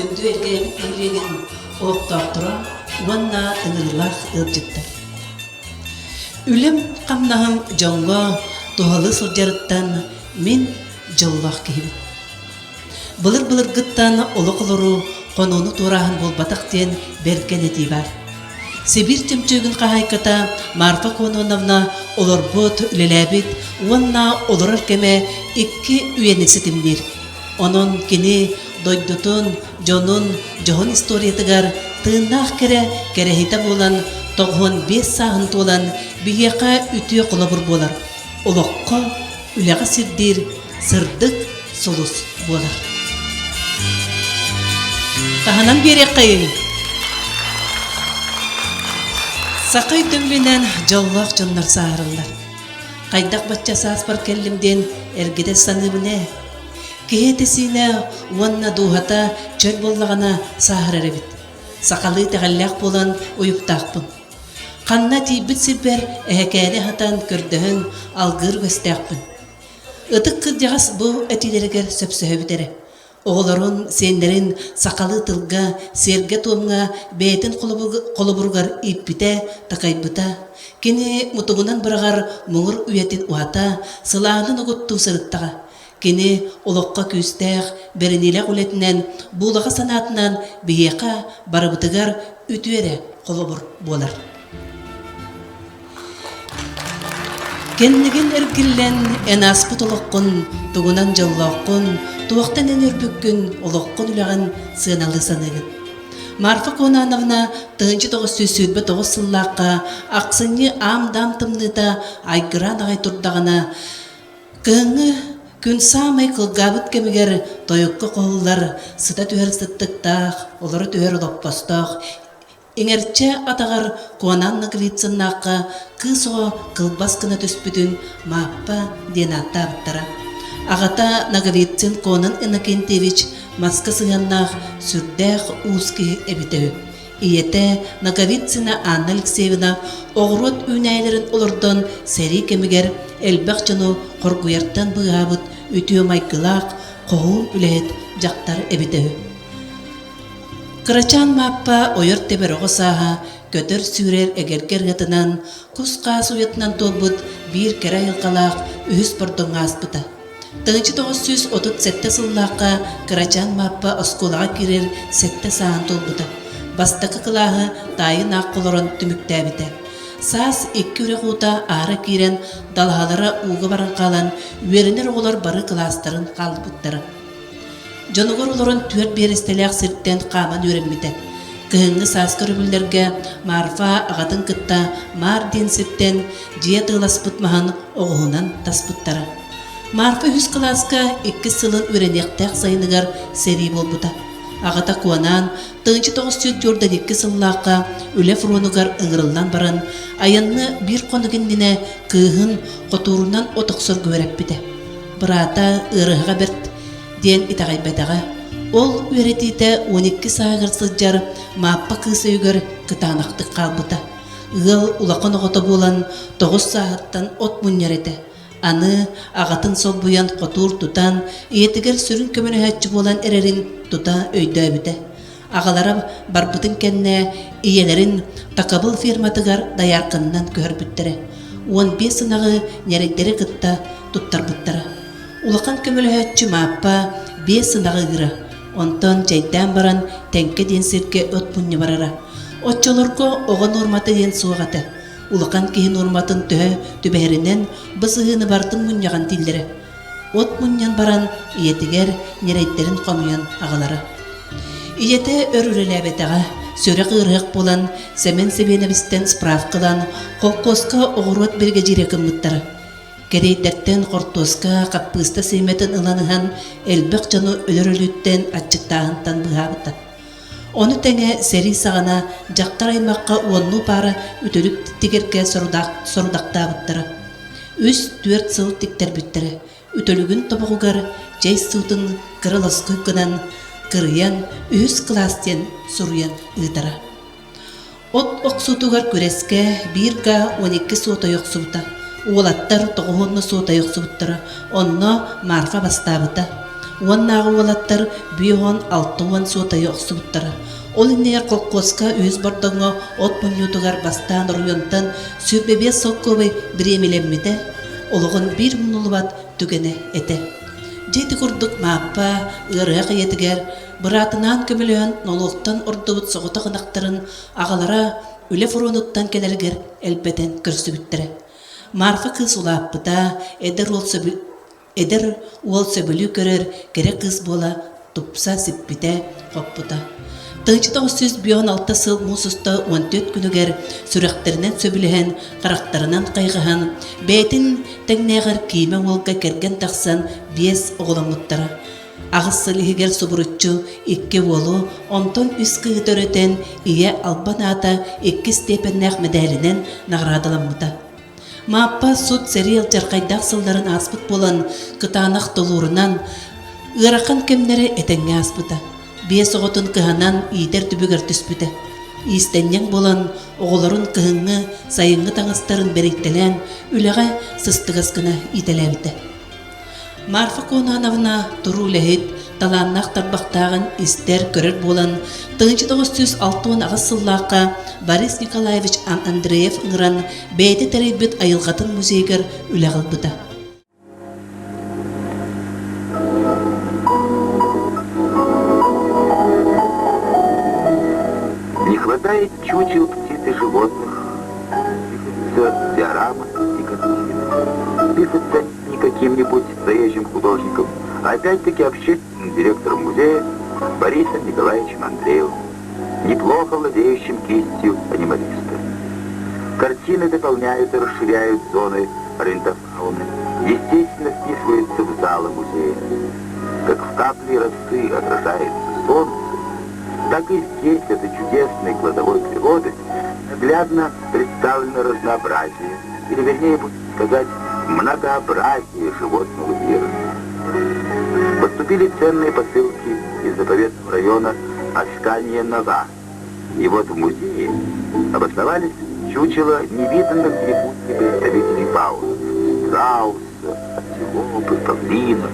Күндү Элгээйбит нэһилиэгин олохтоохторо уонна ыҥырыылаах ыалдьыттар. Үлэм-хамнаһым дьоҥҥо туһалыы сылдьарыттан мин дьоллоох киһибин. Былыр-былыргыттан олох олоруу хонууну туорааһын буолбатах диэн бэргэн этии баар. Сибиир чөмчүүгүн хаһаайката Марфа Кононовна олорбут, үлэлээбит уонна олорор кэмэ икки үйэни ситимниир. Онон кини дойдутун, дьонун, дьоһун историятыгар тыыннаах кэрэ кэрэһитэ буолан, 95 сааһын туолан, биһиэхэ үтүө холобур буолар, олоххо, үлэҕэ сирдиир сырдык сулус буолар. Таһынан биэриэххэйиҥ! Саха өйдөбүлүнэн дьоллоох дьоннор сааһыраллар. Хайдах бачча сааспар кэллим диэн эргитэ саныыбын ээ. Киһи этэ-сиинэ уонна дууһата чөл буоллаҕына сааһырар эбит. Сахалыы итэҕэллээх буолан уйуктаахпын. Ханна тиийбит сирбэр эһэкээни аһатан, көрдөһөн алгыыр үгэстээхпин. Ытык кырдьаҕас бу этиилэригэр сөпсөһөбүт эрэ. Оҕолорун, сиэннэрин сахалыы тылга, сиэргэ-туомҥа бэйэтин холобуругар ииппитэ, такайбыта. Кини мутугунан быраҕар муҥур үйэтин уһата, сылааһынан угуттуу сырыттаҕа. Кини олоххо күүстээх, бэриниилээх үлэтинэн, буулаҕа санаатынан биһиэхэ барыбытыгар үтүө эрэ холобур буолар. Кэннигин эргиллэн эн ааспыт олоххун, тугунан дьоллооххун, туохтан эн үрбүккүн, олоххун үлэҕин сыаналыы саныыгын. Марфа Конановна 1929 сыллаахха ахсынньы аам-даам тымныыта айгыраан аҕай турдаҕына, кыһыҥҥы күн саамай кылгаабыт кэмигэр тойукка хоһуллар, сыта түһэр сыттыктаах, олоро түһэр олоппостоох Иҥэрчэ атаҕар Куонаан Ноговицыннаахха кыыс оҕо кылбас гына түспүтүн Мааппа диэн ааттаабыттара. Аҕата Ноговицын Конон Иннокентьевич маска сыһыаннаах сүрдээх уус киһи эбитэ үһү. Ийэтэ Ноговицына Анна Алексеевна оҕуруот үүнээйилэрин олордон сэрии кэмигэр элбэх дьону хоргуйартан быыһаабыт үтүө майгылаах, хоһуун үлэһит дьахтар эбитэ үһү. Кырачаан Мааппа ойор-тэбэр оҕо сааһа көтөр-сүүрэр эгэлгэ ырыатынан, кус-хаас уйатынан туолбут биир кэрэ айылҕалаах үһүс бордоҥҥо ааспыта. 1937 сыллаахха кырачаан Мааппа оскуолаҕа киирэр сэттэ сааһын туолбута. Бастакы кылааһы таайын аахха олорон түмүктээбитэ. Саас икки үрэх уута аара киирэн, далаһалара ууга баран хаалан, үөрэнэр оҕолор бары кылаастарын хаалбыттара. Дьонугар олорон түөрт биэрэстэлээх сиртэн хааман үөрэммитэ. Кыһыҥҥы сааскы өрөбүллэргэ Марфа аҕатын кытта Маар диэн сиртэн дьиэ тыаласпыт маһын оҕуһунан таспыттара. Марфа үһүс кылааска иккис сылын үөрэниэхтээх сайыныгар сэрии буолбута. Аҕата Куонаан 1942 сыллаахха үлэ фронугар ыҥырыллан баран, айанны биир хонук иннинэ кыыһын хотуурунан от охсорго үөрэппитэ. Быраата ыарыһаҕа бэрт диэн итэҕэйбэтэҕэ. Ол үөрэтиитэ 12 сааһыгар сылдьар Мааппа кыыс өйүгэр кытаанахтык хаалбыта. Ыал улахан оҕото буолан тоҕус сааһыттан от мунньар этэ. Аны аҕатын солбуйан хотуур тутан, ийэтигэр сүрүн көмөлөһөөччү буолан эрэрин тута өйдөөбүтэ. Аҕалара барбытын кэннэ ийэлэрин Такабыл ферматыгар дайаарканынан көһөрбүттэрэ. 15 ынаҕы ньэрэйдэри кытта туттарбыттара. Улахан көмөлөһөөччү Мааппа биэс ынаҕы ыыра, онтон чэйдээн баран Тэҥкэ диэн сиргэ от мунньа барара. Оччолорго оҕо нуормата диэн суох этэ. Улахан киһи нуорматын төһө түбэһэринэн бу сыһыыны барытын мунньаҕын дииллэрэ. От мунньан баран ийэтигэр ньирэйдэрин хомуйан аҕалара. Ийэтэ өр үлэлээбэтэҕэ, сүрэх ыарыһах буолан Сэмэн Сэбиэнэбистэн справка ылан холкуоска оҕуруот биригэдьиирэ гыммыттара. Кэриэйдэртэн хортуоска, хаппыыста сиэмэтин ылан ыһан элбэх дьону өлөр өлүүттэн, аччыктааһынтан быыһаабыта. Ону тэҥэ сэрии саҕана дьахтар аймахха уоннуу паара үтүлүк тигэргэ сорудахтаабыттара. Үс-түөрт сыл тиктэрбиттэрэ. Үтүлүгүн тобоҕугар чэй суутун кыра лоскуй гынан кырыйан үһүс кылаас диэн суруйан ыытара. От охсуутугар күрэскэ биир га 12 суотай охсубута. Уолаттар тоҕуһуонна суотай охсубуттара. Онно Марфа бастаабыта. Уоннааҕы уолаттар 50-60 суотайы охсубуттара. Ол иннигэр холкуоска үһүс Бордоҥҥо от мунньуутугар бастаан оройуонтан 25 солкуобай бириэмилэммитэ, олоҕун биир умнуллубат түгэнэ этэ. Дьэ ити курдук Мааппа ыарыһах ийэтигэр быраатынаан көмөлөһөн нолуоктан ордубут соҕотох ынахтарын аҕалара үлэ фронуттан кэлэригэр элбэтэн көрсүбүттэрэ. Марфа кыыс улааппыта, эдэр уол сөбү Эдэр уол сөбүлүү көрөр кэрэ кыыс буола тупса сиппитэ, хоппута. 1956 сыл муус уста 14 күнүгэр сүрэхтэринэн сөбүлэһэн, харахтарынан хайҕаһан, бэйэтин тэҥнээҕэр Киимэ уолга кэргэн тахсан биэс оҕоломмуттара. Аҕыс сыл иһигэр субуруччу икки уолу, онтон үс кыыһы төрөтөн, ийэ албан аата иккис степеннээх мэдээлинэн наҕараадаламмыта. Мааппа сут-сэрии алдьархайдаах сылларын ааспыт буолан, кытаанах толуурунан, ыарахан кэмнэри этэҥҥэ ааспыта. Биэс оҕотун кыһанан иитэр түбүгэр түспүтэ. Иистэнньэҥ буолан, оҕолорун кыһыҥҥы, сайыҥҥы таҥастарын бэрийтэлээн, үлэҕэ сыстыгас гына иитэлээбитэ. Марфа Конановна туруу үлэһит, талааннаах тарбахтааҕын истэр, көрөр буолан, 1968 сыллаахха Борис Николаевич Андреев ыҥыран, бэйэтэ тэрийбит айылҕатын музейыгар үлэҕэ ылбыта. Не хватает чучел птиц и животных, пишутся диорамы и картины. Пишутся не каким-нибудь заезжим художником, а опять-таки общественным директором музея Борисом Николаевичем Андреевым, неплохо владеющим кистью анималиста. Картины дополняют и расширяют зоны орнитофауны, естественно вписываются в залы музея. Как в капле росы отражается солнце, так и здесь этой чудесной кладовой природы наглядно представлено разнообразие, или вернее будет сказать, многообразие животного мира. Поступили ценные посылки из заповедного района Аскания-Нова. И вот в музее обосновались чучела невиданных в Якутии представителей фауны – страуса, антилопы, павлина.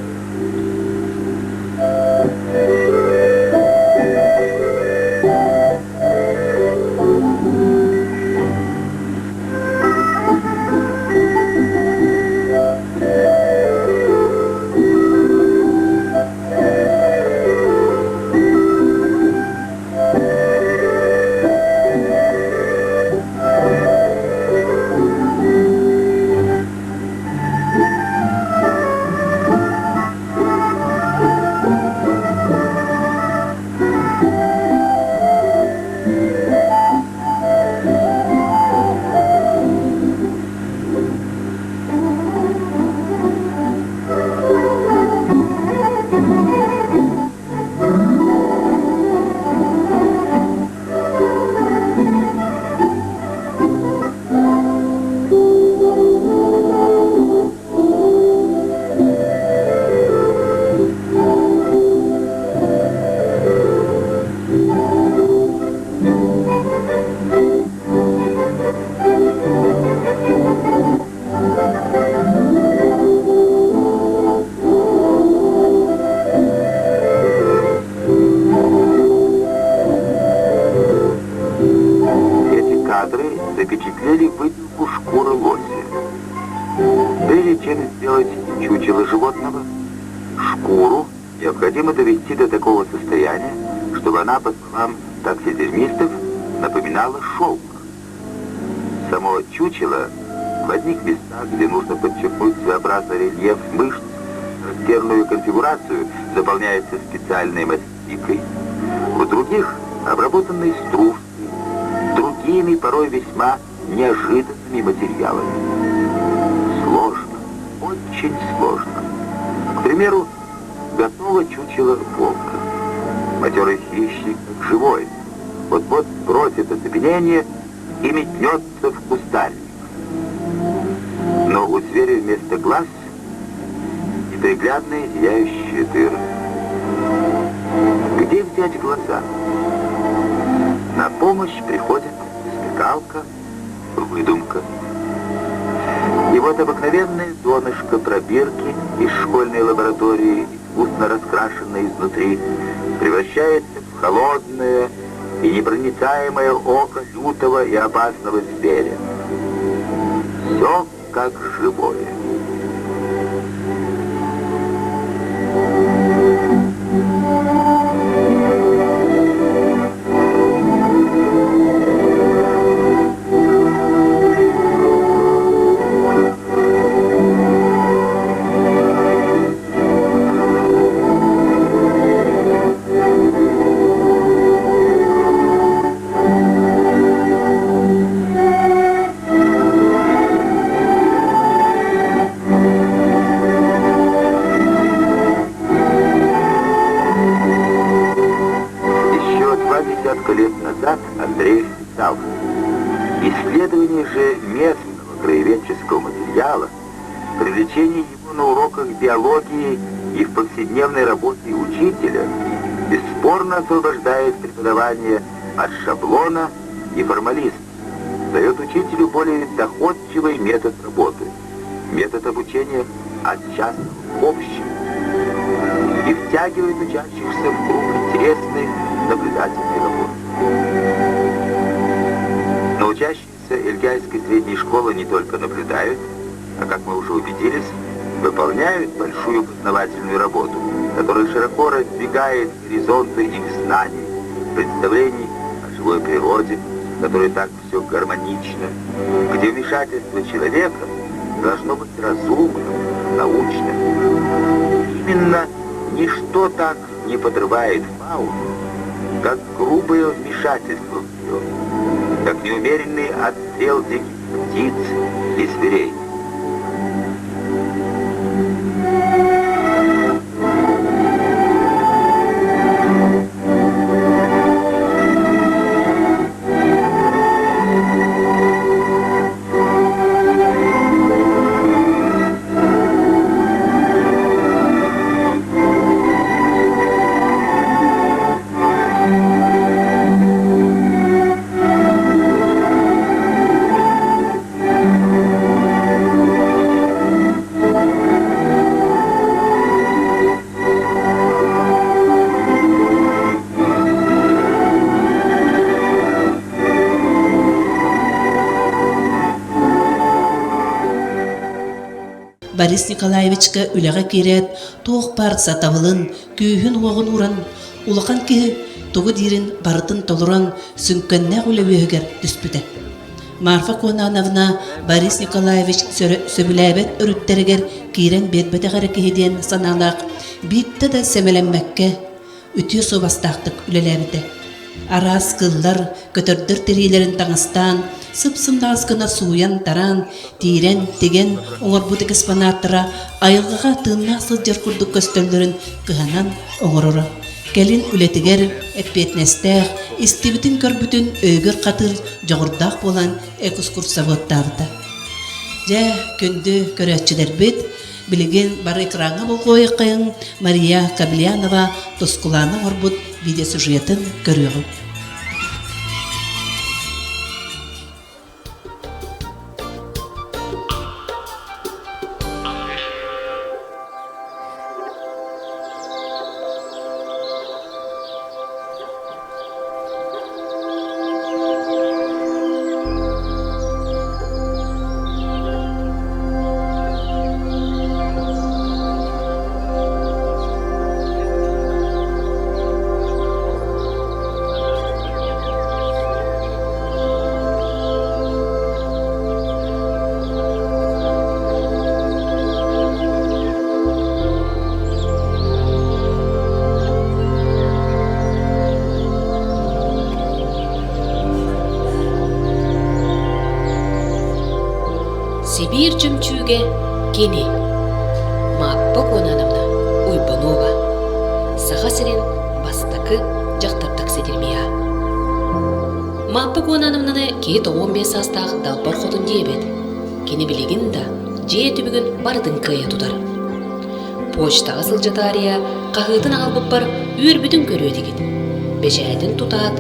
Эти кадры запечатлели выделку шкуры лося. Прежде чем сделать чучело животного, шкуру необходимо довести до такого состояния, чтобы она, по словам таксидермистов, напоминала шелк. Само чучело в одних местах, где нужно подчеркнуть своеобразный рельеф мышц, характерную конфигурацию, заполняется специальной мастикой, в других – обработанной стружкой, другими, порой весьма неожиданными материалами. Сложно, очень сложно. К примеру, готово чучело волка. Матерый хищник как живой. Вот-вот бросит оцепенение и метнется в кустарник. Но у зверя вместо глаз неприглядные зияющие дыры. Где взять глаза? На помощь приходит смекалка, выдумка. И вот обыкновенное донышко пробирки из школьной лаборатории искусно раскрашенное изнутри, превращается в холодное и непроницаемое око лютого и опасного зверя. Все как живое. Еще два десятка лет назад Андрей писал, исследование же местного краеведческого материала, привлечение его на уроках биологии и в повседневной работе учителя бесспорно освобождает преподавание от шаблона и формализма, дает учителю более доходчивый метод работы, метод обучения от частного к общему и втягивает учащихся в круг интересной наблюдательной работы. Но учащиеся Эльгайской средней школы не только наблюдают, а, как мы уже убедились, выполняют большую познавательную работу, которая широко раздвигает горизонты их знаний, представлений о живой природе, в которой так все гармонично, где вмешательство человека должно быть разумным, научным. Именно ничто так не подрывает фауну, как грубое вмешательство в нее, как неумеренный отстрел диких птиц и зверей. Борис Николаевичка үлэҕэ киирээт, туох баар сатабылын, күүһүн-уоҕун ууран, улахан киһи тугу диирин барытын толорон, сүҥкэннээх үлэ үөһүгэр түспүтэ. Марфа Конановна Борис Николаевич сөбүлээбэт өрүттэригэр киирэн биэрбэтэх эрэ киһи диэн санаалаах биирдэ да сэмэлэммэккэ үтүө суобастаахтык үлэлээбитэ. Араас кыллар, көтөрдөр тириилэрин таҥастаан, сып-сымнаҕас гына сууйан-тараан, тиирэн, тигэн оҥорбут экспонаттара айылҕаҕа тыыннаах сылдьар курдук көстөллөрүн кыһанан оҥороро. Кэлин үлэтигэр эппиэтинэстээх, истибитин-көрбүтүн өйүгэр хатыыр дьоҕурдаах буолан экскурсоводтаабыта. Дьэ, күндү көрөөччүлэрбит, билигин бары экраҥҥа болҕойуоххайыҥ Мария Каблянова Тускулаана оҥорбут видеосюжетын көрүөҕүҥ. Сибиир чөмчүүгэ кини Мааппа Куонановна Уйбанова Саха сирин бастакы дьахтар таксидермиһа. Мааппа Куонановнаны киһи 95 саастаах далбар хотун диэбэт. Кини билигин да дьиэ түбүгүн барытын кыайа тутар. Почтаҕа сылдьа таарыйа хаһыытын аҕалбыппар үөрбүтүн көрүө этигит. Бэчээтин тутаат,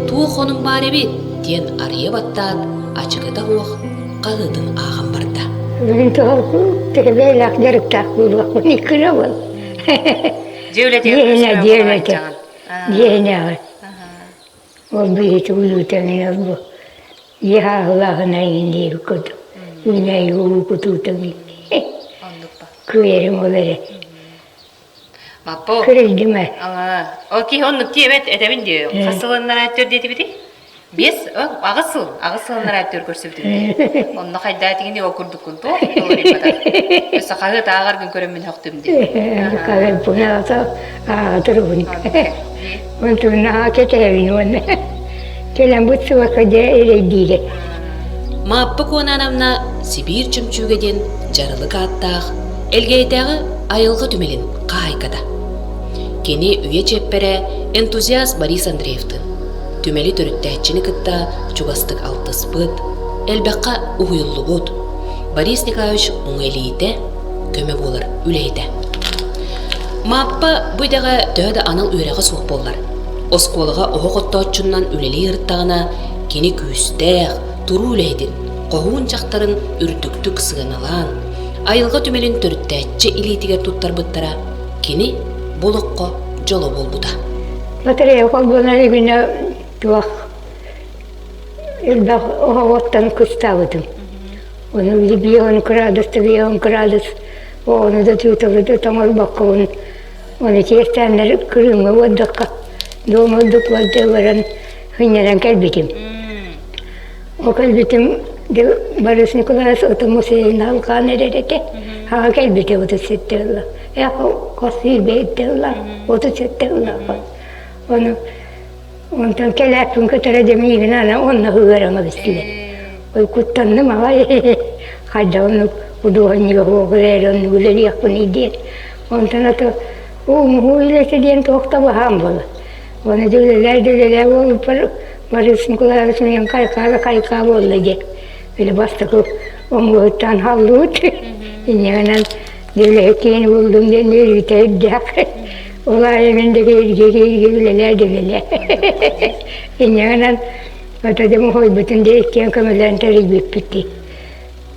туох хонум баар эбит диэн арыйа баттаат, ачыкыта суох хаһыытын ааҕан барда. Мин тоҕо төһөлөөх дьарыктаах буолуохпун иккилэ бол. Дьиэ үлэтигэр Дьиэ дьиэ үлэтэ. Дьиэ иһинээҕи. Ол биһиги улуутаҥын ол бу дьиэ хааһылааҕына иҥин диэбит курдук. Үүнээйи уу кутуутаҥын. Кыайарым ол эрэ. Маппо. Кырыйдым ээ. Ол киһи оннук диэбэт этэбин диэ. Хас сылыннара өттөр диэтибитий? Биэс, аҕыс сыл, аҕыс сылыннара өттөр көрсүбүтүм. Онно хайдаа тигини ол курдуккун туох толоруйбата. Өссө хаһыат ааҕар күн көрөммүн хөхтүм дии. Хаһыаппын ааҕатырбын. Онтун наһаа кэтэһэбин уонна кэлэн бут сыбакка дьэ эрэйдиирэ. Мааппа Куонаановна Сибиир чөмчүүгэ диэн дьарылык ааттаах Элгээйитээҕи айылҕа түмэлин хаһаайката. Кини үйэ чиэппэрэ энтузиаст Борис Андреевтыын түмэли төрүттээччини кытта чугастык алтыспыт, элбэххэ уһуйуллубут Борис Николаевич уҥа илиитэ, көмө буолар үлэһитэ. Мааппа бу идэҕэ төһө да анал үөрэҕэ суох буоллар, оскуолаҕа оһох оттооччунан үлэлии ырыттаҕына, кини күүстээх, туруу үлэһитин, хоһуун дьахтарын үрдүктүк сыаналаан, айылҕа түмэлин төрүттээччи илиитигэр туттарбыттара кини бу олоххо дьоло буолбута. Батарея холбонор илигинэ туох элбэх оһоҕуттан кыстаабытым. Ону биэһон кыраадыс да биэһон кыраадыс оҕону да тыыталы да тоҥорбоккобун ону тиэртээннэр Крымҥа уордахха дома ордук барда баран сынньанан кэлбитим. Ол кэлбитим Борис Николаевич ытым музейын алҕаан эрэр этэ. Аҕа кэлбитэ 37 ыла. Эх, хос сүүрбэһиттэ ыла, 37 ыла. Ону онтон кэлээппин кытары дьэ миигин ана онно ыараҥа бистилэр. Ой куттанным аҕай хайдах оннук худуоһунньуга суох эрээри оннук үлэлиэхпиний диэн. Онтон ото уу үлэтэ диэн туох да баһаам буолар. Оны да үлэлээ да үлэлээ буолбуппар Борис Николаевич миигин хайкаа да хайкаа буолла диэн. Били бастакы омугуттан халлыбыт. Инньэ үлэһит киһини булдум диэн үөрүүтэ үрдээх. Ол аайы мин да кииргэ кииргэ үлэлээ да үлэлээ. Инньэ гынан ото дьэ мохойбутун дьэ иккиэн көмөлөөн тэрийбиппит дии.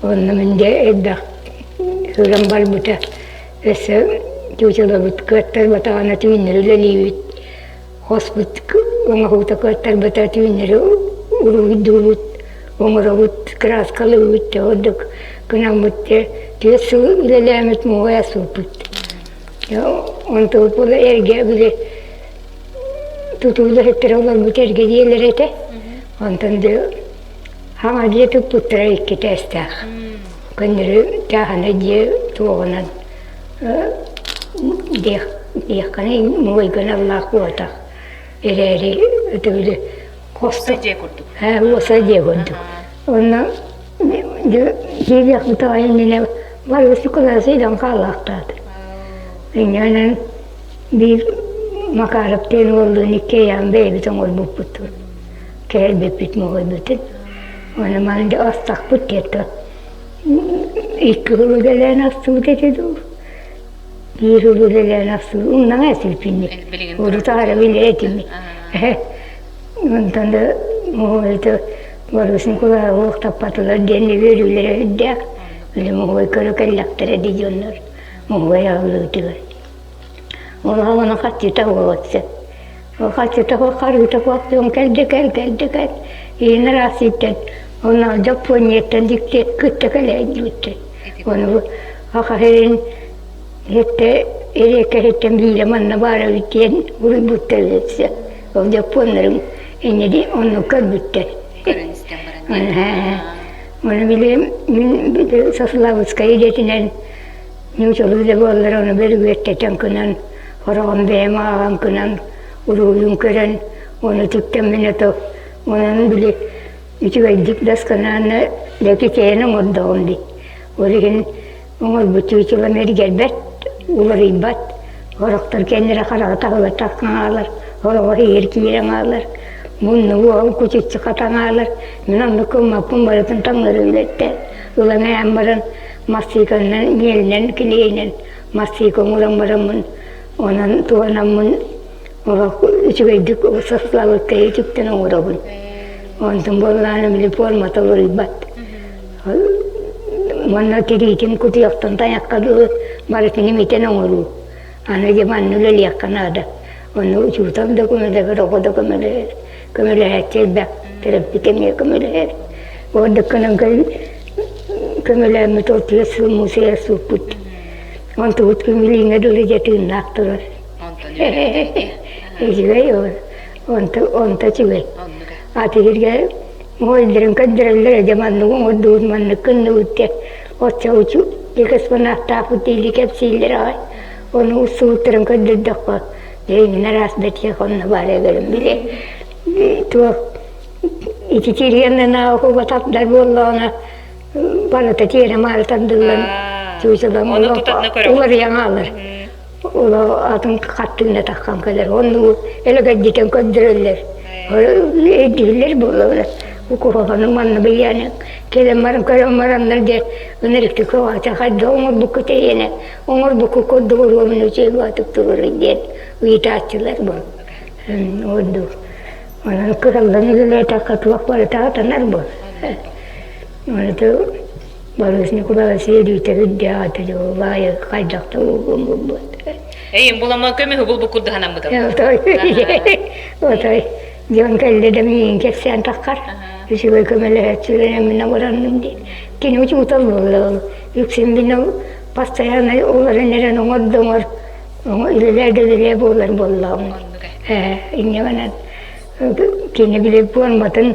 Онно мин дьэ элбэх ырам барбыта. Өссө чуучулабыт кыаттарбатаҕына түүннэри үлэлиибит. Хоспут оҥоһуута кыаттарбата түүннэри уруһуйдуубут, оҥоробут, кырааскалыыбыт дьэ ордук гынаммыт дьэ түөрт сыл үлэлээммит муҥуйа суоппут. Онтубут буола эргэ били тутуу үлэһиттэрэ олорбут эргэ дьиэлэрэ этэ. Онтон дьэ хаҥа дьиэ туппуттара икки этээстээх. Көннөрү чааһынай дьиэ туоҕунан диэххинэ муойган аллаах буотах эрээри өтөбүлү Уопсай дьиэ курдук. Уопсай дьиэ курдук. Онно киириэхпит аҕай иннинэ барыгы кылаасыйдан хаалаахтаата. Инньэнэн биир Макаров диэн уоллуун иккиэйэҕин бэйэбит оҥорбуппут кэлбиппит моҕойбутун. Ону маны дьэ астахпыт диэтэ. Икки сыл үлэлээн астыбыт этэ дуу. Биир сыл үлэлээн астыбыт. Умнаҥа этилпинник. Урутаара билэр этим. Онтон да моҕойто Борис Николаевы охтоппатылар диэн үөрүүлэрэ үрдээх. Били моҕой көрө кэллэхтэрэ дии дьоннор. Моҕой аҕылыытыгар. Ол аҕаны хаччыта буолуохса. Хаччыта харыыта куохтуон кэлдэ кэл кэлдэ кэл. Иин арассыыттан онно Дьоппуонньуттан дикти кытта кэлээдьибиттэр. Ону аха сирин һиттэ эриэккэһиттэн биирэ манна баар эбит диэн уруйбуттар өссө. Ол дьоппуоннарым инньэ онно көрбүттэр. Көрөн истэн баран. Ону били мин били Сославскай идэтинэн ньуучалыы да буоллар ону бөрүгүөттэтэн кынан Хороҕон бэйэм ааҕан гынан уруһуйун көрөн ону туттаммын ото онон били үчүгэйдик досконаанна лэкичэйэн оҥордоҕум дии. Ол иһин оҥорбут чуучулам эргэрбэт, уларыйбат. Сорохтор кэннирэ хараҕа таһылатах хаалар, хороҕо иһигэр киирэн хаалар, муннугу кучуччу хатан хаалар. Мин оннук гыммаппын барытын таҥнары үлэттэ ылан айан баран массыыканан, миэлинэн, килиэйинэн Массыыка оҥорон бараммын, онон туһанаммын олох үчүгэйдик сослабыкка үтүктэн оҥоробун. Онтон буоллаҕына били формата уларыйбат. Манна тириитин кутуйахтан тайахха дылы барытын имитэн оҥоруу. Аны дьэ манна үлэлиэххэ наада. Онно учуутал да көмөлөһөр, оҕо да көмөлөһөр. Көмөлөһөөччү элбэх, төрөппүт эмиэ көмөлөһөр. Ордук гынан көмөлөөммүт ол тыа сыл музейа сууппут. Онтубут көмүлүүҥҥэ дылы дьэ тыыннаах турар. Үчүгэй ол. Онто, онто үчүгэй. Атыырга моойдарын көрдөрөллөр дьэ маннык оҥордубут, маннык гынныбыт диэн. Оччо учу экспонаттаахпыт диили кэпсииллэр аҕай. Ону устубуттарын көрдөрдөххө, дьэ иҥин араас бэтиэх онно баар эбэрим били туох ити тириэннэн аахубатардар буоллаҕына барыта тиэрэ-маары тардыллан чуучалан уларыйан хаалар. Оло атын хаттыына таххан кэлэр. Оннугу элэгэддитэн көрдөрөллөр. Өйдүүллэр буоллаҕына куһаҕаны манна быйааны кэлэн баран көрөн бараннар дьэ ынырыктык көҕөөтө хайдах оҥорбуккут эйиэнэ оҥорбукку курдук уруомун үчүгэй турарый диэн ыйытааччылар бу. Ордук. Онон кыһаллан үлэлээтэххэ туох барыта сатанар бу. Ону Борис Николаевич үөрүүтэ үрдээх этэ баайы хайдах да булбут. Эйин буламан көмүһү булбут курдуһанаммытым. Отой отой дьон кэллэ да миигин кэпсээн таххар. Үчүгэй көмөлөһөөччүлэр мин абыранным диэн. Кини учуутал буолла. Үксүн мин постоянно олорон эрэн оҥордоҥор үлэлээ да үлэлээ буолар буоллаҕым. Ээ инньэ гынан кини били буолбатын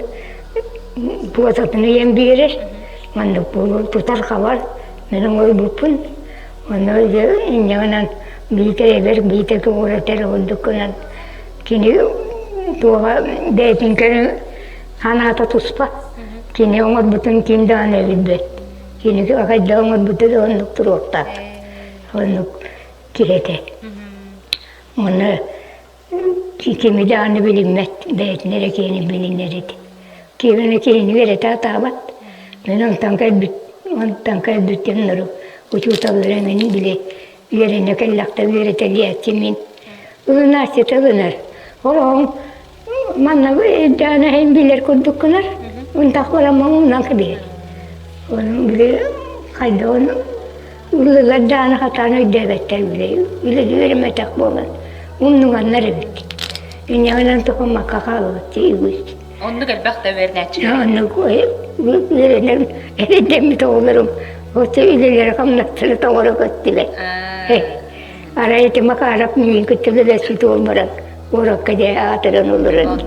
буотатын ыйан биэрэр. Маннык буолуо тутар-хабар мин оҥорбуппун. Онно инньэ гынан биитэ эбэр, биитэ көҕүрэтэр курдук гынан кини туоҕа бэйэтин көрүҥ санаата туспа. Кини оҥорбутун ким даҕаны билбэт. Кини хайдах оҥорбута да оннук туруохтаах. Оннук киһи этэ. Уонна кими даҕаны билиммэт, бэйэтин эрэ киһини билинэр этэ. Киһини киһини үөрэтэ сатаабат. Мин онтон кэлбит, онтон кэлбит дьоннору учууталлары мин били үөрэнэ кэллэхтэ үөрэтэлиэччи мин. Ылынааччыта ылынар. Олоҕум манна даана иһин билэр курдук гынар. Унтах баран муҥунан кэбиһэр. Ону били хайдаҕын Ыллылар даҕаны хатаан өйдөөбөттөр били үлэлии үөрэммэтэх буолан умнуганнар эбит. Инньэ тухуммакка хаалбыт үгүс. Оннук элбэх да үөрэнээччи. Оннук үөрэнэн эрэйдэммит оҕолорум оту үлэлэри хамнастары тоҕоро көттүлэр. Арай ити Макаров миигин кытта үлэлэспит уол баран куоракка дьэ аатыран олорон.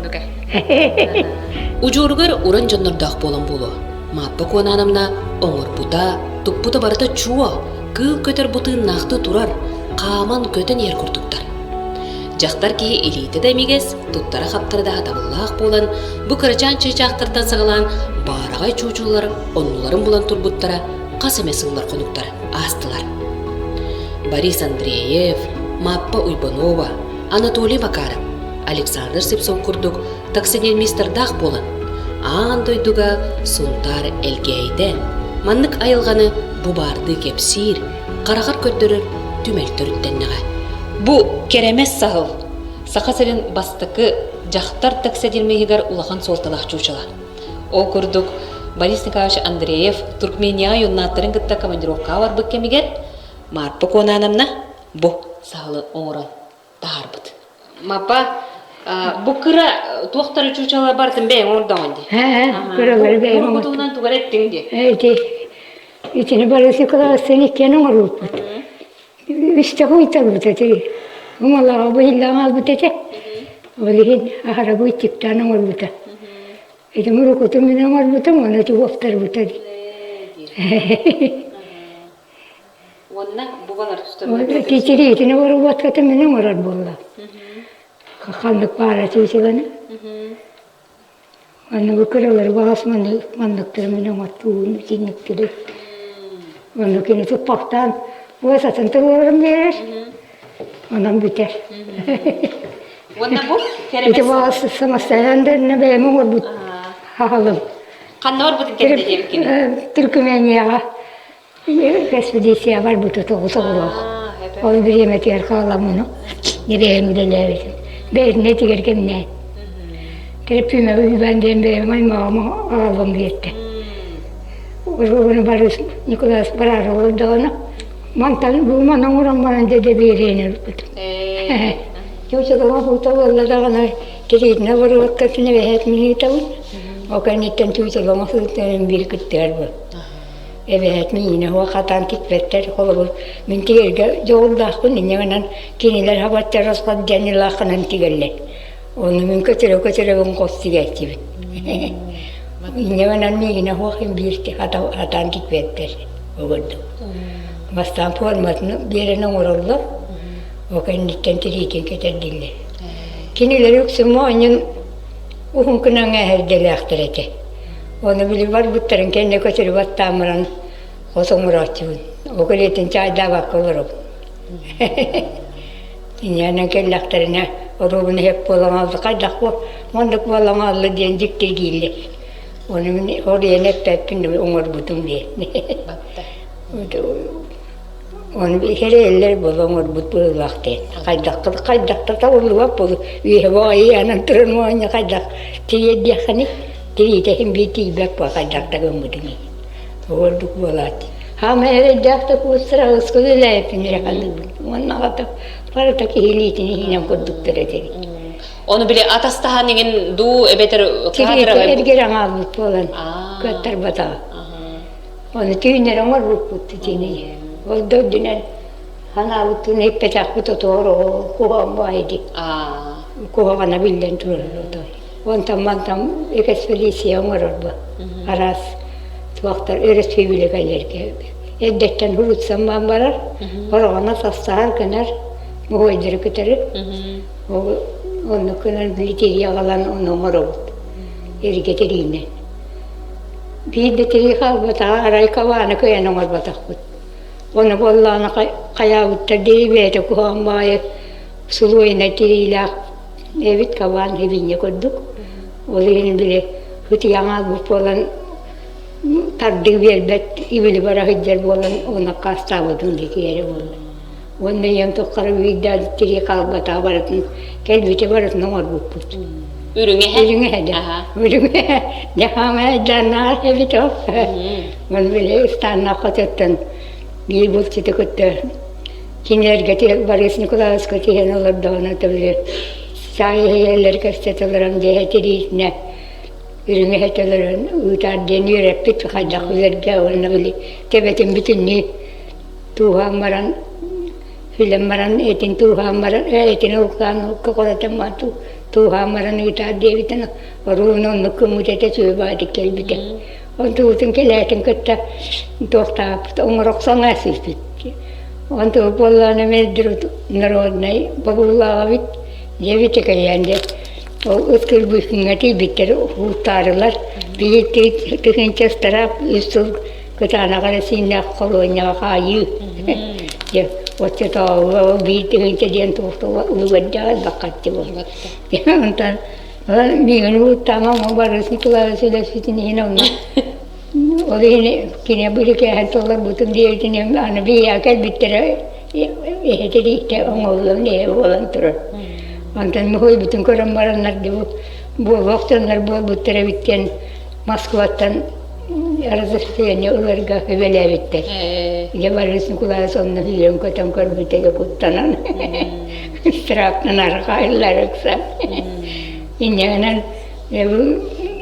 Удьуоругар уран дьоннордоох буолан буолуо. Мааппа Куонаанамна оҥорбута, туппута барыта чуо, кыыл көтөр бу тыыннаахтыы турар, хааман көтөн иһэр курдуктар. Дьахтар киһи илиитэ да имигэс, туттара-хаптара да сатабыллаах буолан, бу кырачаан чыычаахтартан саҕалаан баараҕай чуучулар оннуларын булан турбуттара хас эмэ сыллар-хонуктар аастылар. Борис Андреев, Мааппа Уйбанова, Анатолий Макаров, Александр Сипсов курдук таксидермистардаах буолан, аан дойдуга Сунтаар Элгээйитэ маннык айылҕаны бу баардыы кэпсиир, хараҕар көрдөрөр түмэл төрүттэннэҕэ. Бу кэрэмэс саһыл Саха сирин бастакы дьахтар таксидермиһыгар улахан суолталаах чуучала. Ол курдук, Борис Николаевич Андреев Туркменияҕа юннааттарын кытта командировкаҕа барбыт кэмигэр Марпа Куонаановна бу саһылы оҥорон таһаарбыт. Мапа, бу кыра туохтары чуучала бартын бэйэҥ оҥордоҕун дии. Ээ, кыралары бэйэм Бу туһунан тугар эттиҥ дии. Ити итини Борис Николаевичтыын иккиэн оҥорбуппут. Үстэх ыйталбыт этэ. Умалаҕа быһыллаан аалбыт этэ. Ол иһин аһара быйтыктаан оҥорбута. Ити мурукутун мин оҥорбутум, ону туохтарбыта дии. Уонна бу балар Титириитини оруботкатын мин оҥорор буолла. Ханнык баара чуучуланы. Манныгы кыралары баҕас манныктары мин оҥоттуун итинниктэри. Онно кини туппахтаан уосатын туруоран биэрэр. Онон бүтэр. Уонна бу Ити баҕас самостоятельно да бэйэм оҥорбут хаһалым. Ханна барбытын кэннэ диэбиккиний? Түркүмэнияҕа Экспедиция барбыта тоҕус оҕолоох. Ол бириэмэтигэр хааламмыны бэйэм үлэлээбитим. Бэйэтин этигэр кэмнээн. Терапияны Уйбаан диэн бэйэм аймаҕым аҕалбам биэрдэ. Ону Борис Николаевич бараары олордоҕуна. Мантан бууман оҥорон баран дьэ биэриэн ылбытым. Чуучалама уута буолла даҕаны тириитинэ боруокка синэбэһээт миниитабын. Ол кэнниттэн чуучалама сылтан биир кыттыгар бу. Эбэһээт миинэ хуа хатаан тикпэттэр. Холобур, мин тигэргэ дьоҕурдаахпын, инньэ гынан кинилэр хабаттар асхат диэн илааххынан тигэллэр. Ону мин көтөрө-көтөрөбүн хос тигээччибин. Инньэ гынан миигинэ суох биир хатаан тикпэттэр огордук. Бастаан форматын биэрэн оҥороллор, ол кэнниттэн тириитин кэтэрдиллэр. Кинилэр үксүн моонньун уһун гынан эһэрдэлээхтэр этэ. Ону били барбыттарын кэннэ көтөрү баттаан баран хос оҥорооччубун. Ол кэлиэтин чаайдаабакка олоробун. Инньэ кэллэхтэринэ оруобуна иһэп буолан хаалла, хайдах бу маннык буолан хаалла диэн дьиктиргииллэр. Ону мин оруйан эппэппин оҥорбутум диэн. Ону иһэрээллэр буола оҥорбут быһыылаах диэн. Хайдах хайдах да табыллыбат буолу үөһэ баҕайы туран моонньу хайдах тириэрдиэххиний тириитэ иһин биир тиийбэт буо хайдах да гыммытыҥ Ордук буолаат. Хаама эрэйдээх да куустара аҕыска үлэлээбиппин эрэ саныыбын. Уонна аҕата барыта киһи илиитин иһинэн курдуктар этибит. Ону били атастаһан иҥин дуу эбэтэр Тириитэ эргэр аҥаалбыт буолан кыаттарбатаҕа. Ону түүннэри оҥорбуппут итини. Ол да үрдүнэн санаабыттыын эппэтэхпит отуор куһаҕан баайы дии. Куһаҕана биллэн турар отой. Онтон мантан экспедиция оҥорорбут. Араас туохтар өрөспүүбүлүкэлэргэ эрдэттэн урутсан барар, хороҕоно састаһар гынар, моһуойдары кытары. Оннук гынан били аҕалан ону оҥоробут. Эргэ тириинэн. Биир да тирии хаалбатаҕа, арай кабааны кыайан оҥорботохпут. Ону буоллаҕына хайаабыттар диэри бэйэтэ куһаҕан баҕайы сулуойунай тириилээх Эбит кабаан сибиинньэ курдук. Ол иһин били ытыйан хаалбыт буолан тардыы биэрбэт ибили бара сылдьар буолан оны аккаастаабытым диэки эрэ буолла. Уонна ийэм туххара биирдэ тирии хаалбатаҕа барытын кэлбити барытын оҥорбуппут. Үрүҥэһэ? Үрүҥэһэ да. Үрүҥэһэ. Дьэ хаамай айдааннаах эбит ол. Маны били ыстааннаах хототтон биир булчуту кытта Кинилэргэ Борис Николаевичка тиһэн олордоҕуна били саай иһийэллэр кэпсэтэ олорон дьиэ тириитинэ үрүҥ эһэтэ олорон ыытаар диэн үөрэппит хайдах үлэргэ уонна били төбөтүн бүтүннүү тууһаан баран хүлэн баран этин тууһаан баран этин улкаан кокоротон баран тууһаан баран ыытаар диэбитин оруобуна оннук гыммыт этэ сүөбаатык кэлбитэ Онтубутун кэлээтин кытта туохтаахпыт оҥорохсон аасыйбыт. Онтубут буоллаҕына мэлдьи народнай бобуулааҕыбыт дьэбит кэйээн дьэ ол ыт кырбыһыҥҥа тиийбиттэр уһуутаарылар биир тыһыынча ыстараап үс сыл кытаанах эрэсииннээх холуонньаҕа хаайыы дьэ оччотооҕуга ол биир тыһыынча диэн туох улугурдаах элбэх харчы буолла онтон Миигин уһуттаама Борис Николаевич үлэситин иһин онно ол иһин кини бирикээһин толорбутум диэбитин аны биһиэхэ кэлбиттэрэ эһэтириитэ оҥоһуллан эһэ буолан турар. Онтон муһуйбутун көрөн бараннар буолуох дьоннор буолбуттар эбит диэн Москваттан разрешение ыларга үбэлээбиттэр. Дьэ Борис Николаевич онно сүүрэн-көтөн көрбүтэ куттанан ыстырааптан арҕаайыллар ыкса. Инньэ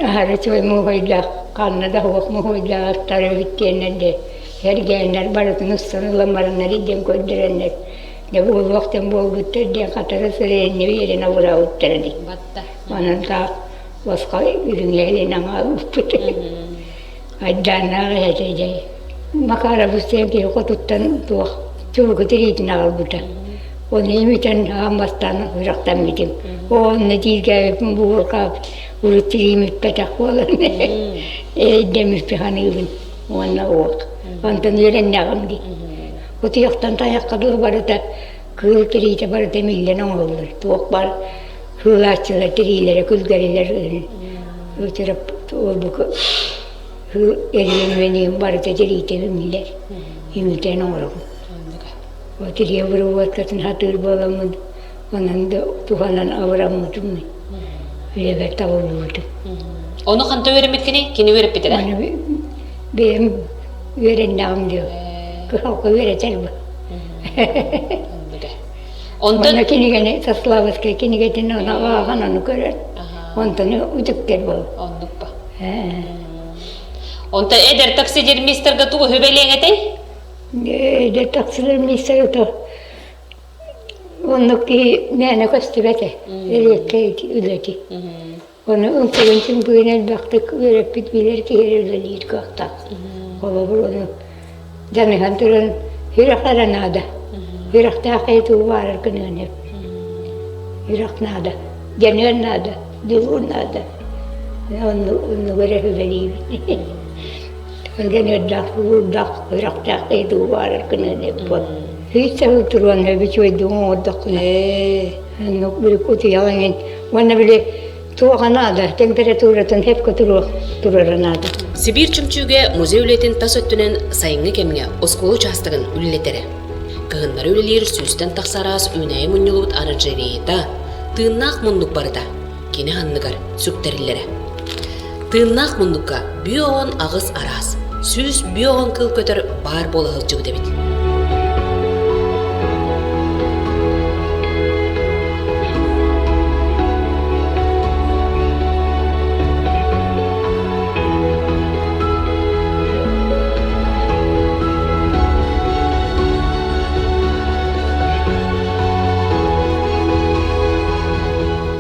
аһары үчүгэй муһуйдаах, ханна да суох муһуйдаахтар эбит диэннэр дьэ эргээннэр барытын устан ылан бараннар диэн көрдөрөннөр дьэ буолуох диэн буолбуттар диэн хатара сырыанньа биэрэн абыраабыттара дии. Онон таах босхо үрүҥэлин аҥаабыппыт. Айдааннаах эһэтэ дьэ. Макаров диэн киһи хотуттан туох чулуку тириитин аҕалбыта. Ону имитэн аан бастаан үрэхтэммитим. Онно дииргээбиппин буурҕаап урут тириимиппэтэх буолан эрэйдэммиппин саныыбын уонна уох. Онтон үөрэннэҕим дии. Утуйахтан тайахха дылы барыта кыыл тириитэ барыта миллэн оҥоһуллар. Туох баар Кыылааччылар тириилэрэ күлгэрилэр эрийэн үөниим барыта тириитэ үҥүлэр үҥүтэн оҥоробун. Тирии обработкатын сатыыр буоламмын онон да туһанан абыраммытым үлэбэр табыллыбытым. Ону ханта үөрэммиккиний? Кини үөрэппитэ Аны бэйэм үөрэннэҕим диэ. Кыһалҕа үөрэтэр бу. Онтон Онно кинигэни Сославскай кинигэтин ону ааҕан ону көрөр. Онтон үтүктэр буол. Оннук ба. Онтон эдэр таксидермистарга тугу сүбэлиэҥ этэй? Эдэр таксидермистар то оннук киһи мээнэ көстүбэт ээ. Эриэккэй үлэти. Ону ымпыгын-чымпыгын элбэхтик үөрэппит билэр киһи эрэ үлэлиир кыахтаах. Холобур, ону дьаныһан туран сүрэх эрэ наада. Сүрэхтээх киһи тугу баарар гыныан сөп. Сүрэх наада, дьаныар наада, дьулуур наада. Оннугу эрэ сүбэлиибин. Дьаныардаах, дьулуурдаах, сүрэхтээх киһи тугу баарар гыныан сөп буол. Сүүс сыл туруон сөп үчүгэйдик оҥордоххуна. Оннук били кутуйах эҥин уонна били туоха наада, температуратын сөпкө туруох турара наада. Сибиир чөмчүүгэ музей үлэтин тас өттүнэн сайыҥҥы кэмҥэ оскуола учаастагын үлэлэтэрэ. Кыһыннары үлэлиир сүүстэн тахса араас үүнээйи мунньуллубут оранжереята, тыыннаах муннук барыта кини анныгар сүктэриллэрэ. Тыыннаах муннукка 58 араас, 150 кыл көтөр баар буола сылдьыбыт эбит.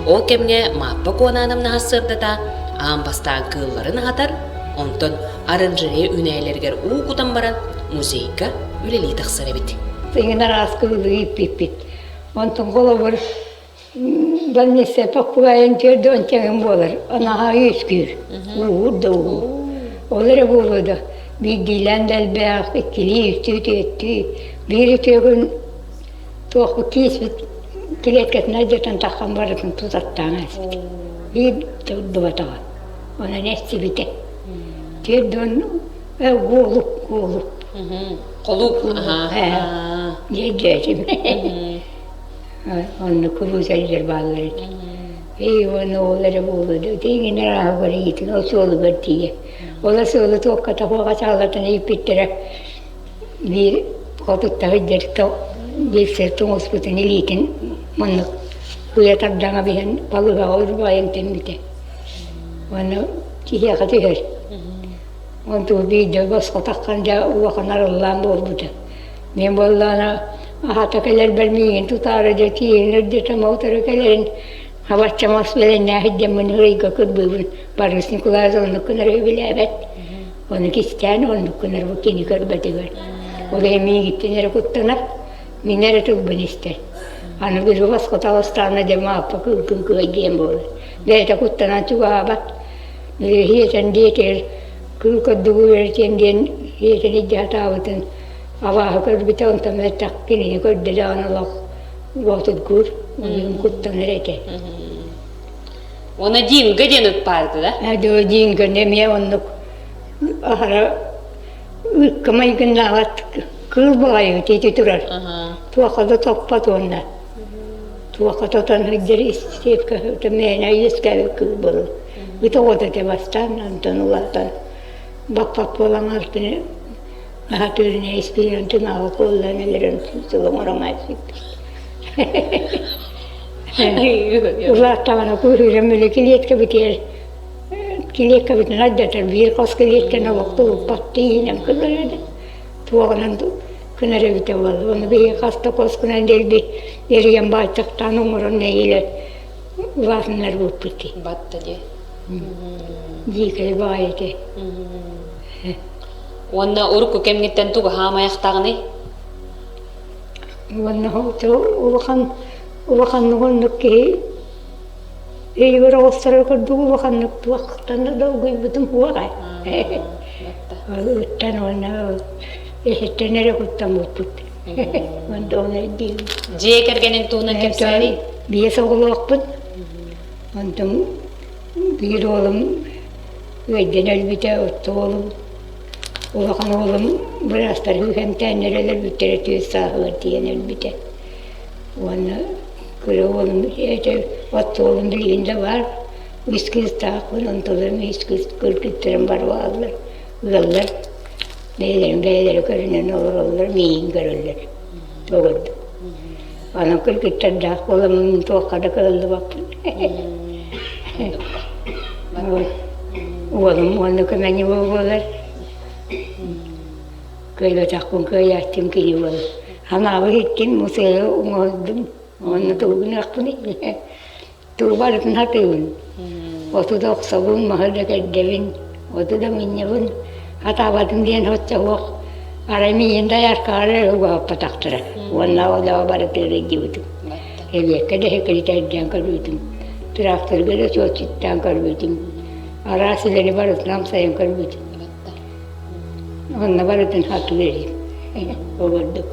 Ол кэмҥэ Мааппа Куонаанамна сарсыардата аан бастаан кыылларын аһатар, онтон оранжерея үүнээйилэригэр уу кутан баран музейга үлэлии тахсар эбит. Сыҥын араас кыылы ииппиппит. Онтон холобур больница тохпугайын түөрдүөн тэҥин буолар. Анаһаа үөскүүр. Уур да уу. Ол эрэ буолуо да биирдиилээн да элбэх, иккилии, үстүү, түөртүү. Биир үтүө күн Туохпут кииспит килиэткэтин алдьатан таххан барытын тутаттаан ааспыт. Биир да урдубатаҕа. Онон эстибитэ. 40 голуб, голуб. Холууп. Дьиэдьээтим. Онно куруусэллэр бааллар этэ. Эй, уонна ол эрэ буолуо да, тииҥинэр ааһыгар иитин, ол суолугар тиийэ. Ол суолу туохха туохха чаалатын ииппиттэрэ Биир хотуттаһы дьэртэ биэссэр тоҥуспутун илиитин маннык уйа тардаҥа биһэн балыыһаҕа урбаайан тэммитэ. Уонна киһиэхэ түһэр. Онтугу биирдэ босхо таххан дьэ улахан арыллаан буолбута. Мин буоллаҕына аһата кэлэрбэр миигин тутаары дьэ тиийэн үрдэтэ мотору кэлэрин хабачча мас бэлэннээх дьэммин ыйга кырбыыбын Борис Николаевич оннук гынары сөбүлээбэт. Ону кистээн оннук гынар бу кини көрбөтүгэр. Ол иһин миигиттэн эрэ куттанар, мин эрэ тылбын истэр. Аны били босхо таҕыстаҕына дьэ Мааппа кыыл кыай диэн буолар. Бэйэтэ куттанан чугаһаабат. Били иһиэтэн диэтигэр кыыл көрдүгү үөрэтиэм диэн иһиэтэн илдьэ сатаабытын абааһы көрбүтэ онтон бэттэх кинини көрдө даҕаны олох уотургуур, ол куттанар этэ. Уонна Динго диэн ыт баарда да? Доо Динго эмиэ оннук аһара ыкка майгыннаабат кыыл баҕайы ити турар. Туохха да топпот уонна туохха тотон сылдьар истиэпкэ мээнэ үөскээбит кыыл буолар. Ыт оҕото этэ бастаан онтон улаатан баппат буолан алтыны аһатыырына испиирэн тыҥааҕы куоллаан өлөрөн сыл оҥорон аайсыппыт. Улааттаҕына күүһүрэн били килиэткэбитигэр килиэккэбитин алдьатар биир хос килиэккэни олохтууппат тииһинэн кылар этэ туоҕунан гынар эбитэ буолла ону биһиги хас да хоскунан дэлби эрийэн баайтахтаан оҥорон нэһиилэ улаатыннарбыппыт дии Батта дии. Дьиикэй баҕайы этэ. Уонна урукку кэмҥиттэн тугу хаамайахтаҕыный? Уонна улахан улаханнык оннук киһи өйүгэр оҕустарар курдук улаханнык туохтан да долгуйбутум суоҕа. Ыттан уонна эһэттэн эрэ куттаммыппыт. Онтон өйдүүбүн. Дьиэ кэргэнин туһунан кэпсээний? Биэс оҕолоохпун. Онтон биир уолум ыалдьан өлбүтэ, отто уолум Улахан уолум быраастар эмтээннэр өлөрбүттэрэ түөрт сааһыгар тиийэн өлбүтэ. Уонна кыра уолум этэ от уолум билигин да баар үс кыыстаахпын, онтуларым үс кыыс кыргыттарым бары бааллар, ыаллар бэйэлэрин бэйэлэрэ көрүнэн олороллор, миигин көрөллөр. Тоҕурдум. Онон кыргыттардаах буоламмын туохха да кыһаллыбаппын. Уолум уонна көмөнү буолар. Кыайбатахпын кыайааччым кини буолар. Анаабы иһиттим, мусуойу оҥордум. Уонна тугу гыныахпыный? Тугу барытын сатыыбын. Оту да охсобун, маһы да кэрдэбин, оту да мунньабын. Хатаабатым диэн соччо суох. Арай миигин дайааркаҕар эрэ угаһаппатахтара. Уонна ол барытыгар илдьибитим. Эбиэккэ да секретарьдаан көрбүтүм. Тракторга да суотчуттаан көрбүтүм. Араас үлэни барытын амсайан көрбүтүм. Онно барытын сатыыр этим. Ол курдук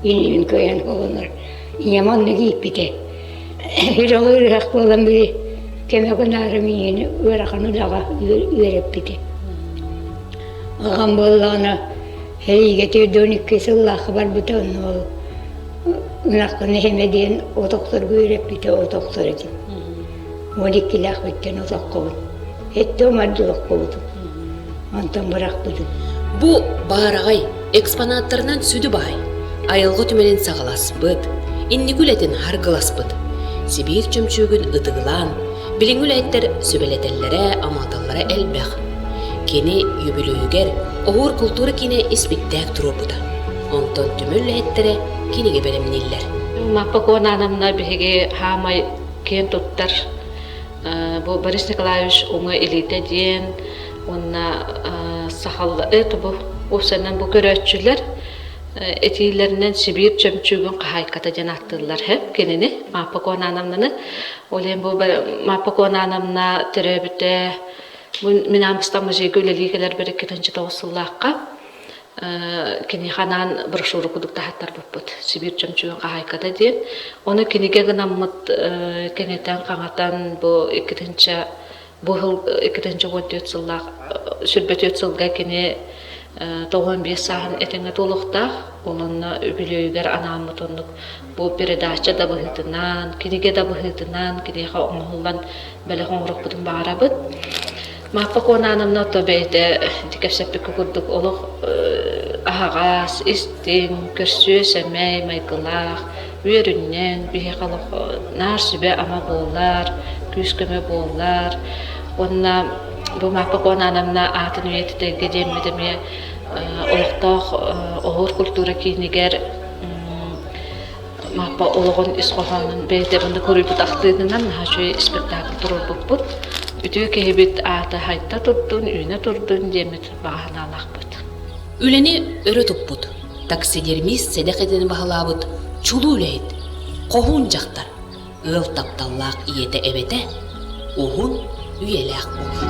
иннибин кыайан холонор. Ийэм оннук ииппитэ. Үрэҕи ыарыһах буолан били кэмэ гынаары миигин ыарахан үлэҕэ үөрэппитэ. Аҕам буоллаҕына сэриигэ 42 сыллаахха барбыта онно ол ынахпын эһэмэ диэн от охсорго үөрэппитэ от охсор этим. 12-лээхпиттэн от оххобут. Эттэ умардыл оххобутум. Онтон бырахпытым. Бу баараҕай экспонаттарынан сүдү баай, айылҕа түмэлин саҕаласпыт, инники үлэтин харгыласпыт, Сибиир чөмчүүгүн ытыгылаан, билиҥҥи үлэһиттэр сүбэлэтэллэрэ, амааталлара элбэх. Кини үбүлүөйүгэр Оһуор култуура киинэ испиктээк туруорбута. Онтон түмэл үлэһиттэрэ кинигэ бэлэмнииллэр. Маппа Куонаановна биһиги хаамай киэн туттар бу Борис Николаевич уҥа илиитэ диэн уонна сахалла это бу уопсайынан бу көрөөччүлэр этиилэринэн Сибиир чөмчүүгүн хаһаайката диэн ааттыыллар һэ кинини Мааппа Куонаановнаны ол иһин бу Мааппа Куонаановна төрөөбүтэ бу мин Амстан музейга үлэлии кэлэрбэр 2009 сыллаахха киниэхэ анаан брошюра курдук таһаттарбыппыт Сибиир чөмчүүгүн хаһаайката диэн ону кинигэ гынаммыт кэҥэтэн хаҥатан бу 2 Бу сыл 2014 сыллаах 24 сылга кини 95 сааһын этэҥҥэ туолуохтаах. Ол онно үбүлүөйүгэр анааммыт оннук бу передача да быһыытынан, кинигэ да быһыытынан киниэхэ оҥоһуллан бэлэх оҥоруохпутун баҕарабыт. Мааппа Куонаановна то бэйэтэ ити кэпсэппиккэ курдук олох аһаҕас, истиҥ, көрсүө-сэмэй майгылаах, үөрүнньэҥ, биһиэхэ олох наар сүбэ-ама буолар, күүс-көмө буолар. Уонна бу Мааппа Куонаановна аатын үйэтитэргэ диэммит эмиэ олохтоох оһуор культура киинигэр Мааппа олоҕун ис хоһоонун бэйэтэ манна коруйбут ахтыытынан наһаа үчүгэй спектакль туруорбуппут. Үтүө киһибит аата хайта турдун, үүнэ турдун диэммит баҕа санаалаахпыт. Үлэни өрө туппут, таксидермист сэдэх идэни баһылаабыт чулуу үлэһит, хоһуун дьахтар, ыал тапталлаах ийэтэ эбэтэ уһун үйэлээх буолла.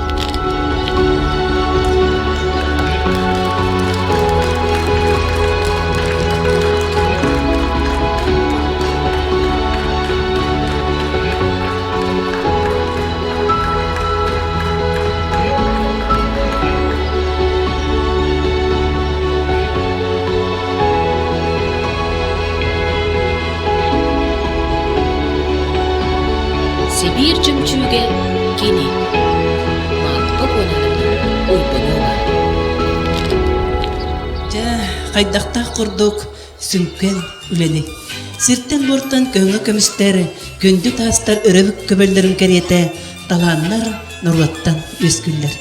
Сибиир чөмчүүгэ кини Мааппа Куонаановна Уйбанова Дьэ, хайдахтаах курдук сүҥкэн үлэни. Сиртэн-буортан көҥө көмүстэр, күндү таастар өрөбүк көбөллөрүн кэриэтэ талааннар норуоттан үөскүүллэр.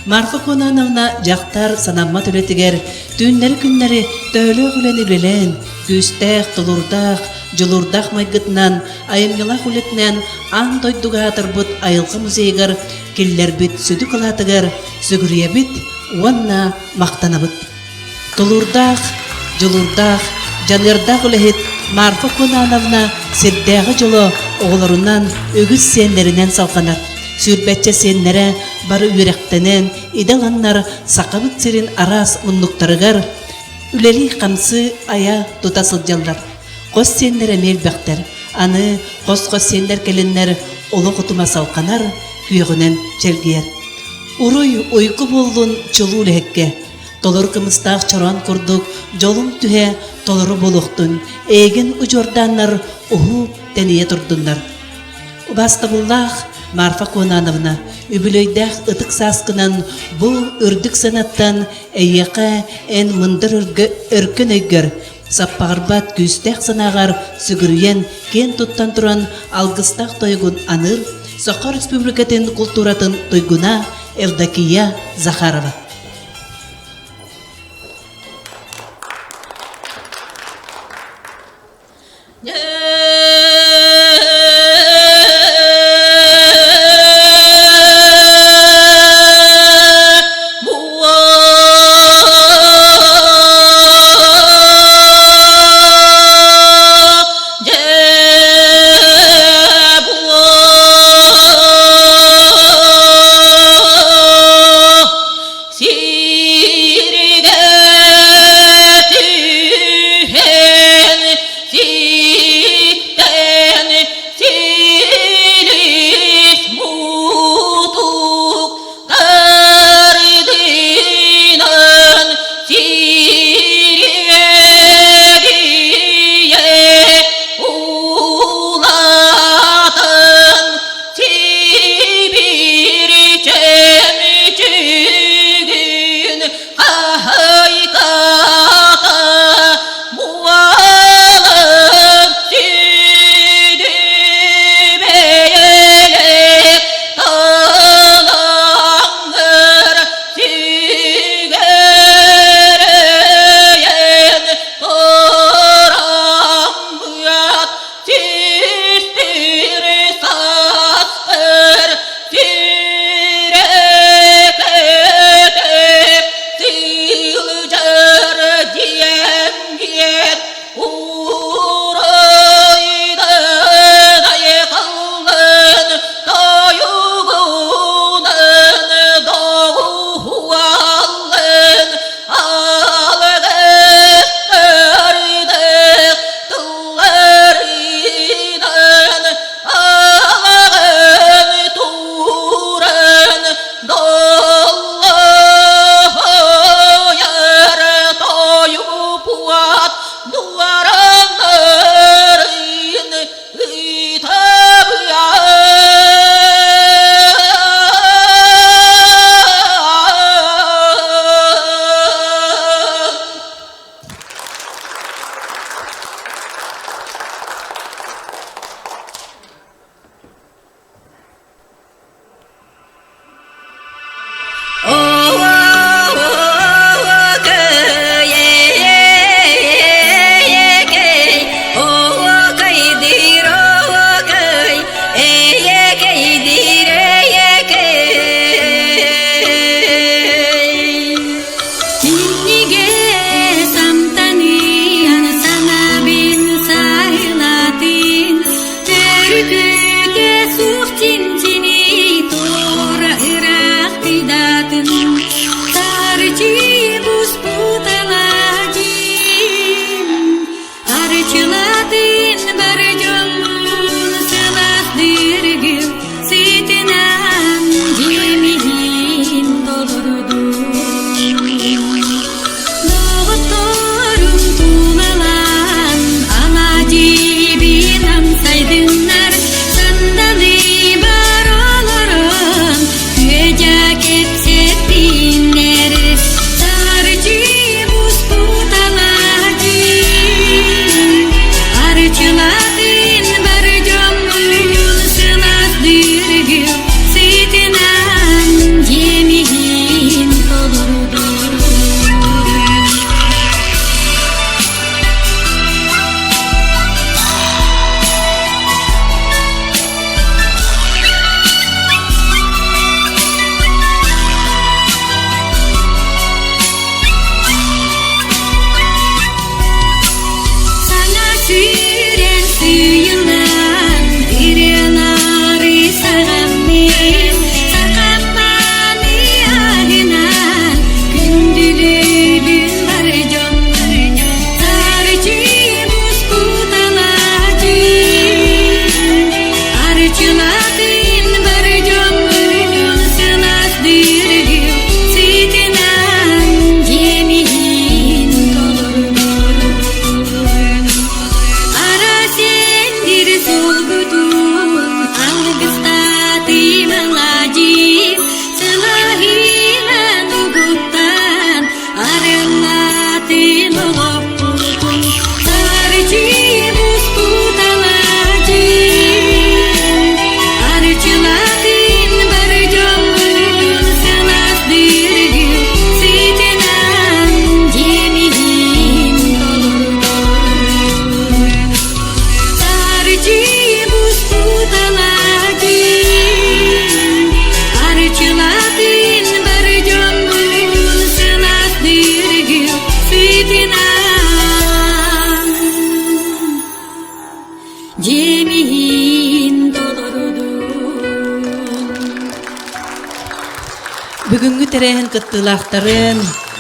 Марфа Конановна дьахтар санаммат үлэтигэр түүннэри-күннэри төһөлөөх үлэни үлэлээн, күүстээх, тулуурдаах, дьулуурдаах майгытынан, айымньылаах үлэтинэн аан дойдуга аатырбыт айылҕа музейыгар киллэрбит сүдү кылаатыгар сүгүрүйэбит уонна махтанабыт. Тулуурдаах, дьулуурдаах, дьаныардаах үлэһит Марфа Кунановна сирдээҕи дьоло оҕолорунан, үгүс сиэннэринэн салҕанар. Сүүрбэччэ сиэннэрэ бары үөрэхтэнэн, идэ ыланнар Сахабыт сирин араас муннуктарыгар үлэлии-хамсыы айа тута сылдьаллар. Хос сиэннэр эмиэ элбэхтэр. Аны хос-хос сиэннэр кэлиннэр олох утума салҕанар, күөҕүнэн чэлгийэр. Уруй, уйгу буоллун чулуу үлэһиккэ! Толору кымыстаах чороон курдук дьолум түһэ толору буолуохтун, эйигин удьуордааннар уһуу тэнийэ турдуннар. Убаастабыллаах Марфа Конановна, үбүлүөйдээх ытык сааскынан бу үрдүк санаттан эйиэхэ эн мындыр өркөн өйгөр, Саппаҕырбат күүстээх санааҕар сүгүрүйэн, киэн туттан туран алгыстаах тойугун аныыр Саха Республикатын култууратын туйгуна Евдокия Захарова. Сиргэ түһэн сиктэн силис мутук тардынан сириэдийэ улаатан Сибиир чөмчүгүн хаһайката буолан сүдү бэйэлээх талаҥҥыр сүгэрийэн тураммыт Систир саастыр сирэкэте сылдьар диэммиэт уурайдан айхаллын тойугунан доҕуһуаллын алгыстырдык Тылларынан алаҕын тууран доллоһуйар тойупуат дуораннарын ыытабыат. Минньигэс амтаныан санаабын сайылатын, Төрүкүтэ суох чинчини туора ыраах тыйдатын, Тарчы буспут алаадьын, Арчылатын бар дьоммун сылаас дыргыл сытынан дьиэмиһин толордум. Доҕотторум тулалаан алаадьыбын амсайдыннар, сандалы бар олорон күөдьэ кэпсэттиннэр. Тарчы буспут алаадьын, арчылатын бар дьоммун сылаас дыргыл сытынан дьиэмиһин толордум. Саҥа сүүрэн сыыйыллан, ырыалары саҕаммын, сахамманы аһынан, күндүлүүбүн бар дьоммун, сарчы буспут алаадьын, арчылатын бар дьоммун сылаас дыргыл сытынан дьиэмиһин толордун. Ара сендир сулгутун алгыстатым алаадьын, сылаһынан угуттан арыллатын олохпутун. тэрээһин кыттыылаахтарын,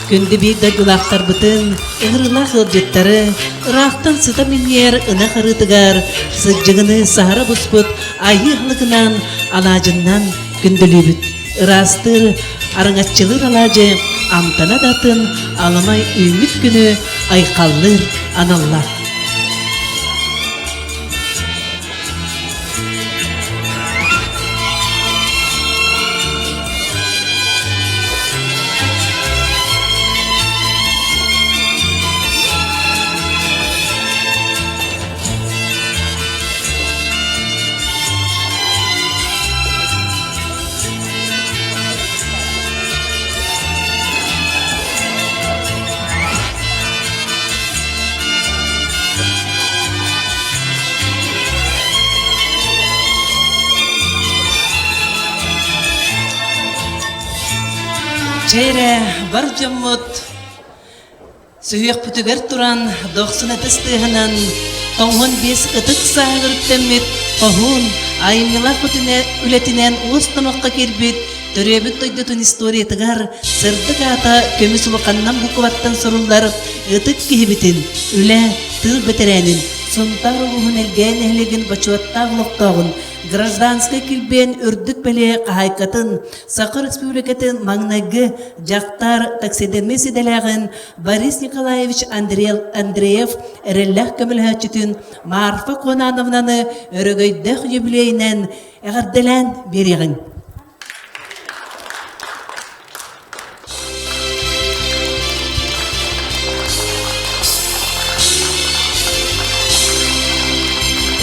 күндү биир дойдулаахтарбытын, ыҥырыылаах ыалдьыттары, ыраахтан сыта минньиэр ынах арыытыгар сыдьыгыны саһара буспут айыы аһылыгынан, алаадьыннан күндүлүүбүт. Ыраастыыр, араҥаччылыыр алаадьы амтана да атын аламай үүммүт күнү айхаллыыр аналлаах. Чэ эрэ, бар дьоммут сүһүөхпүтүгэр туран дохсун ытыс тыаһынан тоҥһун биэс ытык сааһыгар үктэммит хоһуун айымньылаах үлэтинэн уос номоххо киирбит төрүөбүт дойдутун историятыгар сырдык аата көмүс улаханнан букваттан суруллар ытык киһибитин, үлэ, тыыл бэтэрээнин, Сунтаар улууһун Элгээн нэһилиэгин бочуоттаах олохтооҕун, гражданскай килбиэн үрдүк бэлиэ хаһаайкатын, Саха Республикатын маҥнайгы дьахтар таксидермист идэлээҕин Борис Николаевич Андреев эрэллээх көмөлөһөөччүтүн Марфа Куонановнаны өрөгөйдөөх юбилейинэн эҕэрдэлээн биэриэҕиҥ.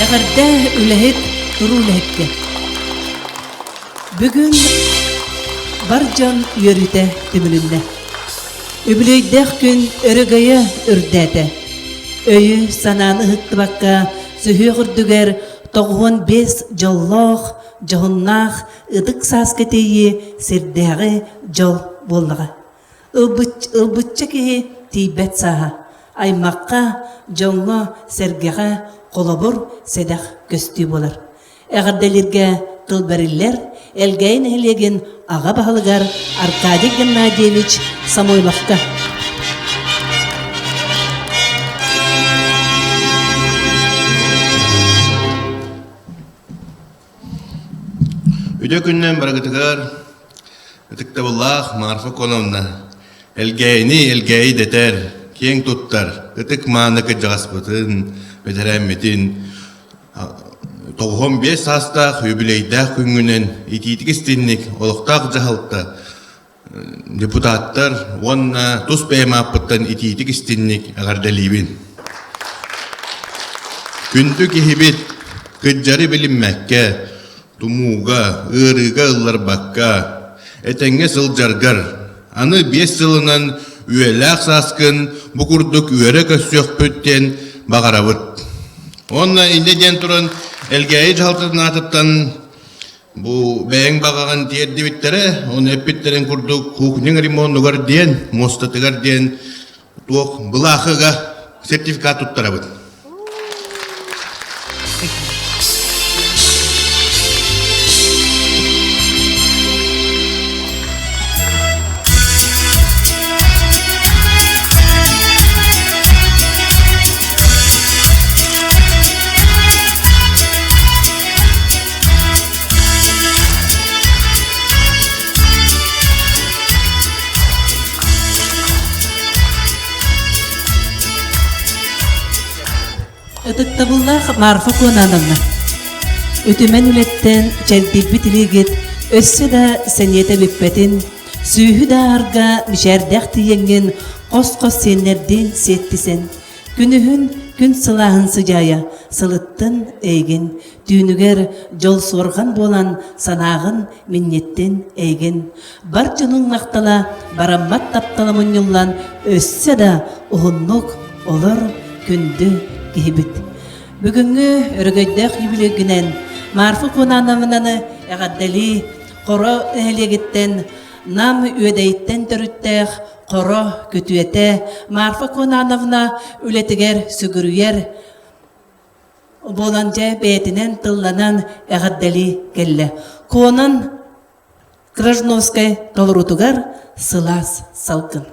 Эҕэрдэ үлэһит туруу үлэһиккэ. Бүгүн бар дьон үөрүүтэ түмүлүннэ. Үбүлүөйдээх күн өрөгөйө үрдээтэ. Өйү санааны ыһыктыбакка сүһүөх үрдүгэр 95 дьоллоох, дьоһуннаах ытык сааска тиийии сирдээҕи дьол буоллаҕа. Ылбычча киһи тиийбэт сааһа, аймахха, дьоҥҥо, сэргэҕэ холобур, сэдэх көстүү буолар. Эҕэрдэлииргэ тыл бэриллэр Элгээйи нэһилиэгин аҕа баһылыгар Аркадий Геннадьевич Самойловка. Үтүө күнүнэн барыгытыгар ытыктабыллаах Марфа Коновна Элгээйини Элгээйи дэтэр, киэҥ туттар, ытык мааны кырдьаҕаспытын, бэтэрээммитин 95 саастаах юбилейдаах күҥҥүнэн итиитик истинник олохтоох дьаһалта депутаттар уонна тус бэйэм ааппыттан итиитик истинник эҕэрдэлиибин. Күндү киһибит кыдьары билиммэккэ, тумууга, ыарыыга ылларбакка, этэҥҥэ сылдьаргар, аны биэс сылынан үйэлээх сааскын бу курдук үөрэ көрсүөхпүт диэн баҕарабыт. Уонна инньэ диэн туран Элгээйи дьаһалтатын аатыттан Бу бэйэҥ баҕаҕын тиэрдибиттэрэ, ону эппиттэрин курдук кухняҥ ремонугар диэн, муостатыгар диэн туох былаахыга сертификат туттарабыт. Ытыктабыллаах Марфа Куонановна, үтүмэн үлэттэн чэрдийбит илиигит өссө да сэниэтэ бүппэтин, сүүһү да аарга мичээрдээх тиийэҥҥин хос-хос сиэннэрдиин сиэттисэн, күнүһүн күн сылааһын сыдьаайа сылыттын эйигин Түүнүгэр дьол суорҕан буолан санааҕын минньиттин эйигин. Бар дьонуҥ махтала бараммат таптала мунньуллан өссө да уһуннук олор күндү киһибит. Бүгүҥҥү өрөгөйдөөх юбилейгинэн Марфа Кунановнаны эҕэрдэлии Хоро нэһилиэгиттэн Нам Үөдэйиттэн төрүттээх Хоро күтүөтэ Марфа Кунановна үлэтигэр сүгүрүйэр Буолан дьэ бэйэтинэн тылланан эҕэрдэлии кэллэ. Куонан. Крыжновскай толоруутугар сылаас салгын.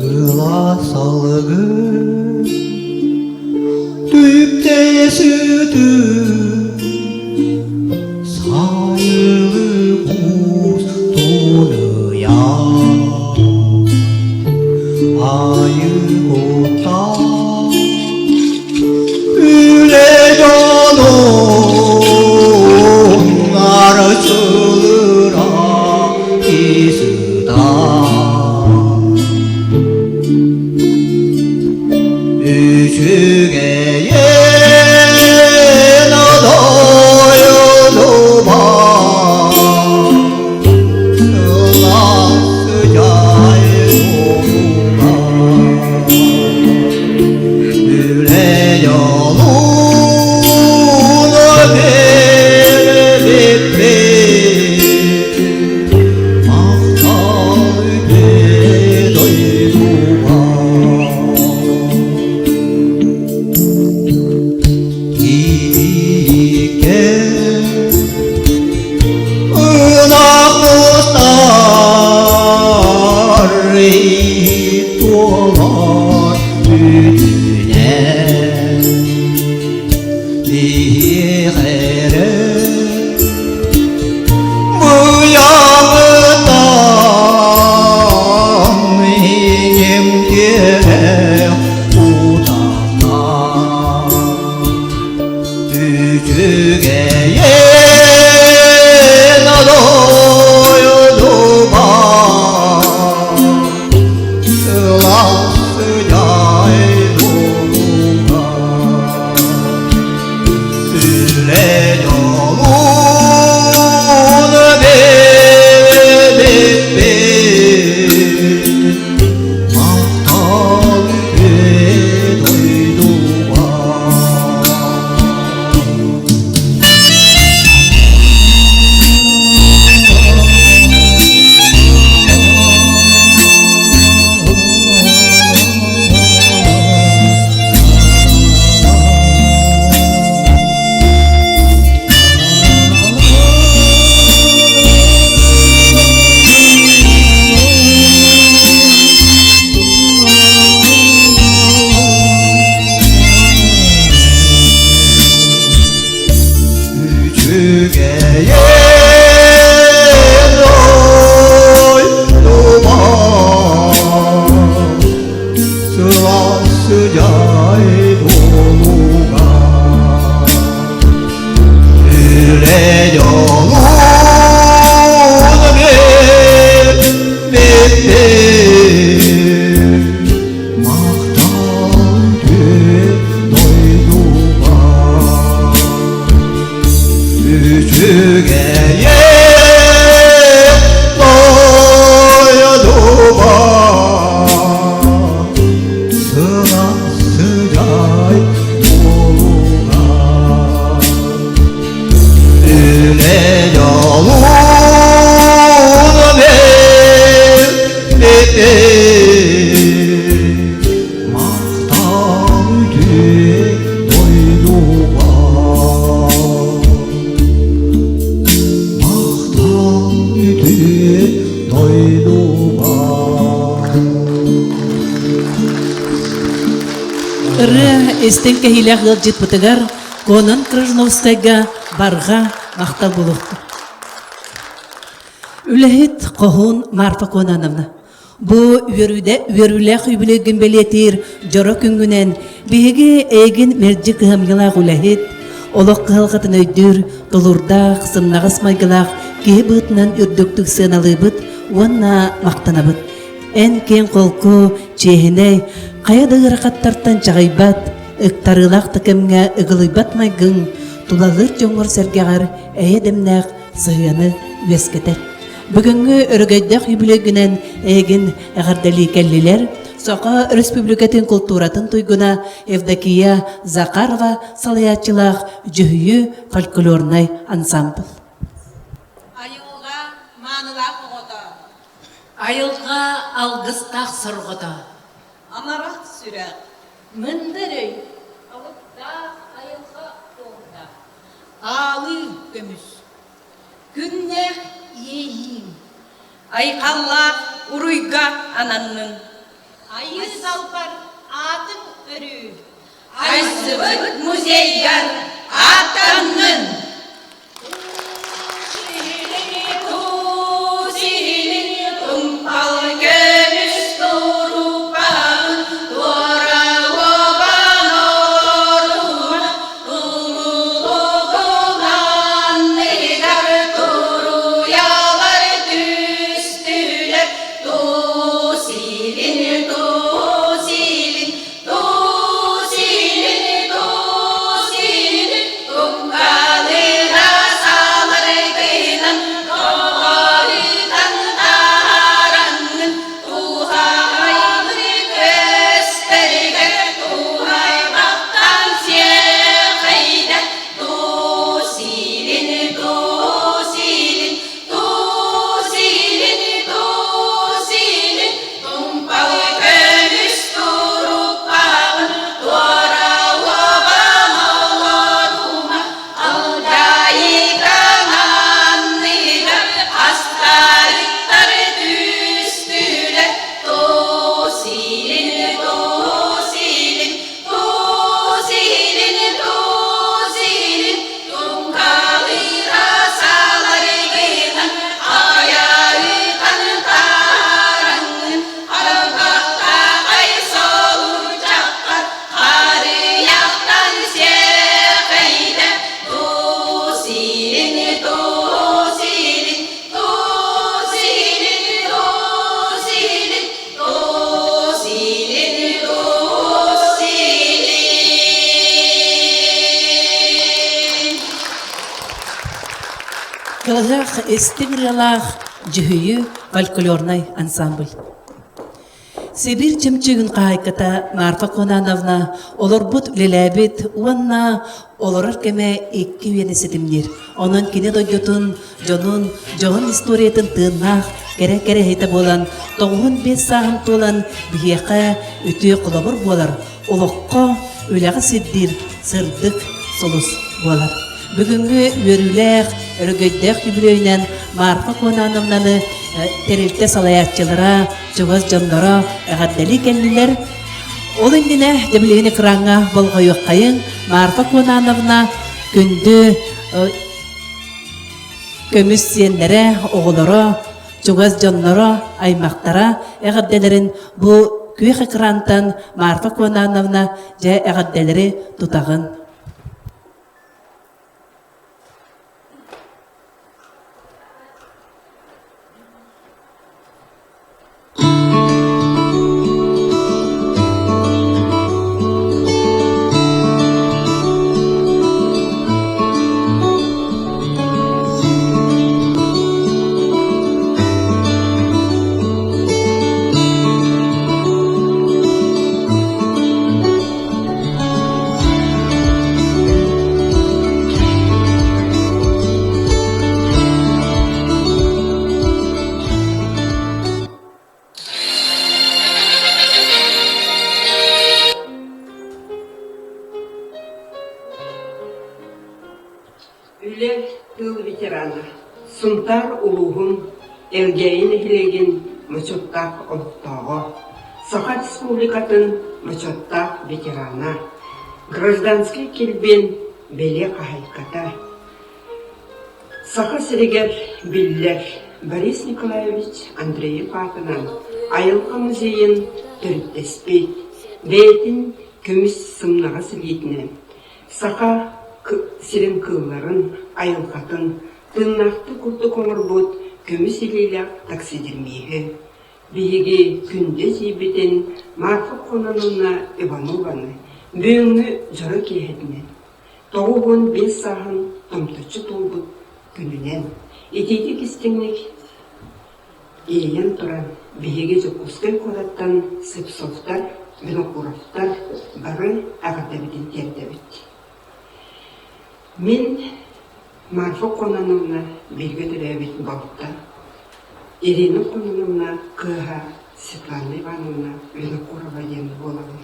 Сыла салгы түпте сүтү сайылы кус тулуя айы кута Үлэ дьонун арчылыра исыта Үчүгэйин одойдуба Сылаас сыдьаай Туолар үүтүнэн биһиэхэрэ быйаҥытан иҥэмтиэх утахтан үчүгэйин одойдуба Ырыа истиҥ кэһиилээх ыалдьыппытыгар Конан Крыжновскайга барҕа махтал буолуохтун. Үлэһит хоһуун Марфа Конановна Бу үөрүүдэ үөрүүлээх үбүлүөйгүн бэлиэтиир дьоро күҥҥүнэн биһиги эйигин мэлдьи кыһамньылаах үлэһит, олох кыһалҕатын өйдүүр, тулуурдаах, сымнаҕас майгылаах киһи быһыытынан үрдүктүк сыаналыыбыт уонна махтанабыт. Эн киэҥ-холку, чиэһинэй, хайа да ыарахаттартан чаҕыйбат, ыктарыылаах да кэмҥэ ыгылыйбат майгыҥ тулалыыр дьоҥҥор-сэргэҕэр эйэ-дэмнээх сыһыаны үөскэтэр. Бүгүҥҥү өрөгөйдөөх үбүлүөйгүнэн эйигин эҕэрдэлии кэллилэр. Саха Республикатын култууратын туйгуна Евдокия Захарова салайааччылаах Дьүһүйүү фольклорнай ансамбль. Айылҕа маанылаах оҕото. Айылҕа алгыстаах сорҕото. Амарах сүрэх. Мындыр өй. Алыптаах айылҕа туоһута. Аалыы көмүс. Күннээх иэйиим. Айхаллаах уруйга ананнын. Айыы далбар аатыҥ өрүү. Айсыбыт музейгар ааттаннын. Тумпал көмүс туруппаҕын туора уобан орума тумулугунанныгар туруйалар түстүлэр тусилин тусилин тусилин тусилин Туккалыра саларгынан тоҕойутан таараннын туһаайбыт көстөрүгэр туһайбахтан сиэхэйдэ тусилин тусилин тусилин тусилин тумпал көмүс туруппаҕын туора уобан олорума алдьайыытан анныгар астарыттар түстүлэр тусилин тусилин тусилин тусилин туҥхалыыра саларгынан айарытан таараҥҥын арбахтаахай солурдьаххар харыйахтан сиэхэйдэ тусилин тусилин тусилин тусилин тусилин тусилин Кылыһах истиҥ ырыалаах Дьүһүйүү фольклорнай ансамбль. Сибиир чөмчүүгүн хаһаайката Марфа Конановна олорбут, үлэлээбит уонна олорор кэмэ икки үйэни ситимниир. Онон кини дойдутун, дьонун, дьоһун историятын тыыннаах кэрэ кэрэһитэ буолан, 95 сааһын туолан биһиэхэ үтүө холобур буолар, олоххо, үлэҕэ сирдиир сырдык сулус буолар. Бүгүҥҥү үөрүүлээх, өрөгөйдөөх үбүлүөйүнэн Марфа Конановнаны тэрилтэ салайааччылара, чугас дьонноро эҕэрдэлии кэллилэр. Ол иннинэ дьэбилигин экраҥҥа болҕойуоххайыҥ Марфа Конановна күндү көмүс сиэннэрэ, оҕолоро, чугас дьонноро, аймахтара эҕэрдэлэрин бу күөх экрантан Марфа Конановна дьэ эҕэрдэлэри тутаҕын. Үлэ тыыл ветерана, Сунтаар улууһун Элгээйи нэһилиэгин бочуоттаах олохтооҕо, Саха Республикатын бочуоттаах ветерана, Гражданскай килбиэн бэлиэ хаһаайката, Саха сиригэр биллэр Борис Николаевич Андреев аатынан Айылҕа музейын төрүттэспит, бэйэтин көмүс сымнаҕас илиитинэн Саха сирин кыылларын, айылҕатын тыыннаахтыы курдук оҥорбут көмүс илиилээх таксидермиһы, биһиги күндү эдьиийбитин Марфа Кононовна Иванованы бүгүҥҥү дьоро киэһэтинэн, 95 сааһын томточчу туолбут күнүнэн итиитик истиҥник. иэйэн туран биһиги Дьокуускай куораттан Слепцовтар, Винокуровтар бары эҕэрдэбитин тиэрдэбит. Мин Марфа Кононовна бииргэ төрөөбүт балта, Ирина Кононовна кыыһа Светлана Ивановна Винокурова диэн буолабын.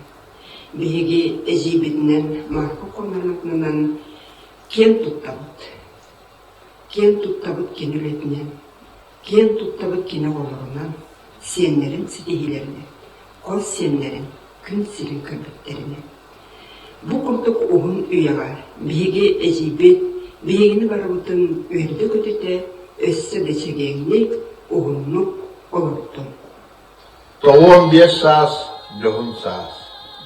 Биһиги эдьиийбитинэн Марфа Кононовнанан киэн туттабыт. Киэн туттабыт кини үлэтинэн, киэн туттабыт кини оҕолорунан, сиэннэрин ситиһиилэринэн, хос сиэннэрин күн сирин көрбүттэринэн. Бу курдук уһун үйэҕэ биһиги эдьиийбит биһигини барыбытын үөрдэ-көтүтэ өссө да чэгиэҥник, уһуннук олордун. 95 саас, дьоһун саас.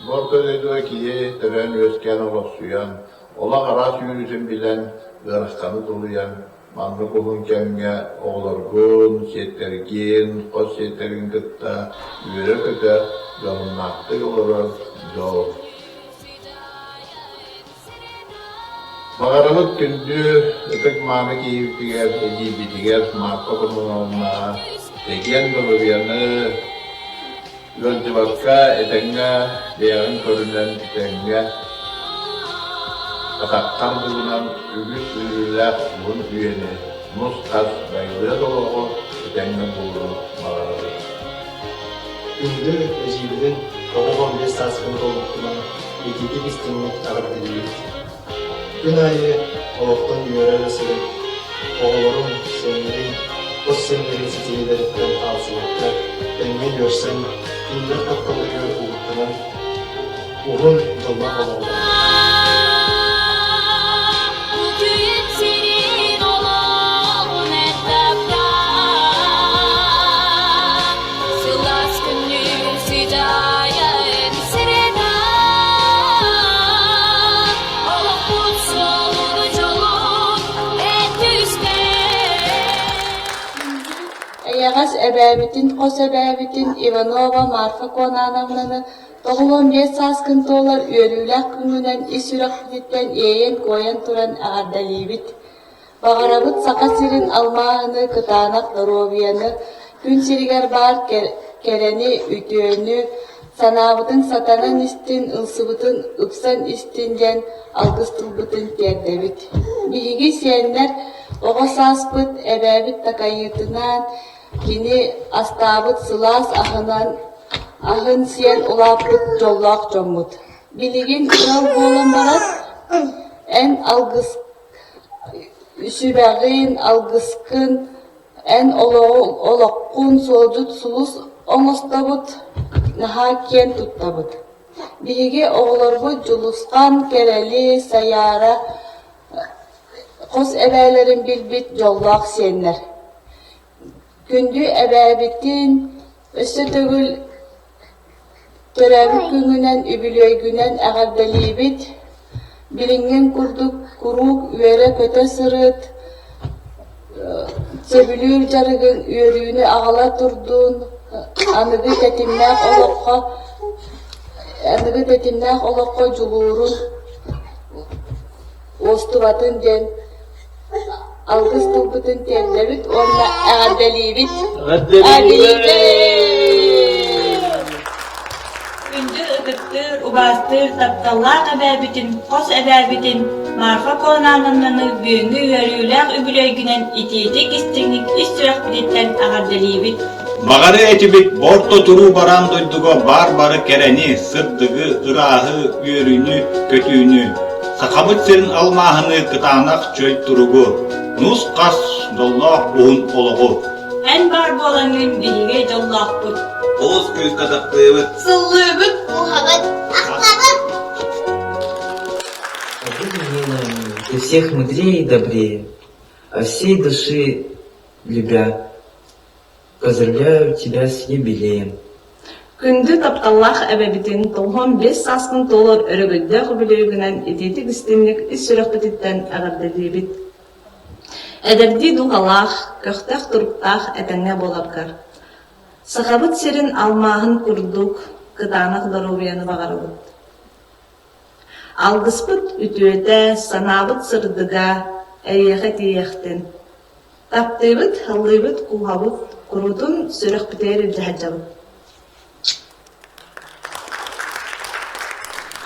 Бу орто дойдуга киһи төрөөн-үөскээн олохсуйан, олох араас үөрүүтүн билэн, ыараханы тулуйан, маннык уһун кэмҥэ оҕолоргун, сиэттэргин, хос сиэттэргин кытта үөрэ-көтө, дьоһуннаахтык олорор дьол. Баҕарабыт күндү ытык-мааны киһибитигэр, эдьиийбитигэр Марфа Коммуновнаҕа чэгиэн доруобуйаны, Ыалдьыбакка, этэҥҥэ бэйэҕин көрүнэн этэҥҥэ атаххар булунан үгүс үөрүүлээх уһун үйэни, нус-хас байылыат олоҕу этэҥҥэ буолуон баҕарабыт. Күндү эдьиийбитин 95 сааскын туолбуккунан итиитик истиҥник эҕэрдэлиибит. Күн аайы олохтон үөрэ эрэ сырыт, оҕолоруҥ, сиэннэриҥ, хос сиэннэриҥ ситиһиилэриттэн хаалсыбакка, тэҥҥэ үөрсэн, кинилэр тапталларыгар угуттанан, уһун, дьоллоох олоҕу Сылаас күннүү сыдьаайан сирена Олохпут суолун дьолун Эйэҕэс эбээбитин, хос эбээбитин Иванова Марфа Куонаановнаны 95 сааскын туолар үөрүүлээх күҥҥүнэн ис сүрэхпититтэн иэйэн-куойан туран эҕэрдэлиибит! Баҕарабыт Саха сирин алмааһыны, кытаанах доруобуйаны, күн сиригэр баар кэрэни, үтүөнү, санаабытын сатанан истин, ылсыбытын ыпсан истин диэн алгыс тылбытын тиэрдэбит. Биһиги сиэннэр оҕо сааспыт эбээбит такайыытынан, кини астаабыт сылаас аһынан аһын сиэн улааппыт дьоллоох дьоммут. Билигин ыал буолан баран, эн алгыс Сүбэҕин, алгыскын, эн олоххун суолдьут сулус оҥостобут, наһаа киэн туттабыт. Биһиги оҕолорбут Дьулусхан, Кэрэли, Сайаара хос эбээлэрин билбит дьоллоох сиэннэр. Күндү эбээбитин өссө төгүл Төрөөбүт күҥҥүнэн, үбүлүөйгүнэн эҕэрдэлиибит! Билиҥҥиҥ курдук куруук үөрэ-көтө сырыт, сөбүлүүр дьарыгыҥ үөрүүнү аҕала турдун, аныгы тэтимнээх олоххо аныгы тэтимнээх олоххо дьулуурун уостубатын диэн алгыс тылбытын тиэрдэбит уонна эҕэрдэлиибит! Күндү ытыктыыр, убаастыыр, тапталлаах эбээбитин, хос эбээбитин Марфа Кононовнаны бүгүҥҥү үөрүүлээх үбүлүөйгүнэн итиитик истиҥник ис сүрэхпититтэн эҕэрдэлиибит! Баҕарыа этибит орто туруу бараан дойдуга баар бары кэрэни, сырдыгы, ырааһы, үөрүүнү, көтүүнү, Сахабыт сирин алмааһыныы кытаанах чөл туругу, нус-хас дьоллоох уһун олоҕу. Эн баар буолаҥҥын биһиги дьоллоохпут. Олус күүскэ таптыыбыт. Сыллыыбыт. Уһабыт. Ахтабыт. Милая, ты всех мудрее и добрее, от всей души любя, Поздравляю тебя с юбилеем! Күндү тапталлаах эбэбитин 95 сааспын туолар өрөгөйдөөх үбүлүөйгүнэн итиитик истиҥник ис сүрэхпититтэн эҕэрдэлиибит! Эдэрдии дууһалаах, көхтөөх туруктаах этэҥҥэ буоларгар! Сахабыт сирин алмааһын курдук кытаанах доруобуйаны баҕарабыт! Алгыспыт үтүөтэ, санаабыт сырдыга эйиэхэ тиийиэхтин! Таптыыбыт, ыллыыбыт, кууһабыт. Куруутун сүрэхпитигэр илдьэ сылдьабыт.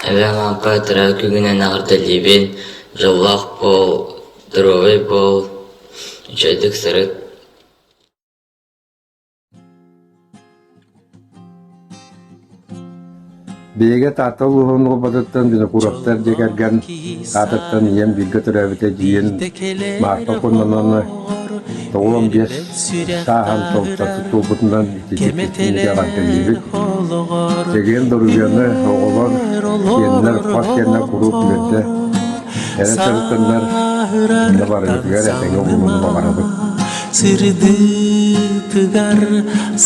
Эбэм Ааппа төрөөбүт күҥҥүнэн эҕэрдэлиибин, дьоллоох буол, доруобай буол, үчүгэйдик сырыт. Биһиги Таатта улууһун Уолбатыттан Винокуровтар дьиэ кэргэн аатыттан ийэм бииргэ төрөөбүт эдьиийин Марфа Кононовна 95 сааһын туолбутунан ититик эҕэрдэлиибит. Чэгиэн доруобуйаны оҕолор, сиэннэр, хос сиэннэр куруук үөрдэ, эрэ сырыттыннар, онно барыгытыгар этэҥҥэ буолууну баҕарабыт. Сырдыытыгар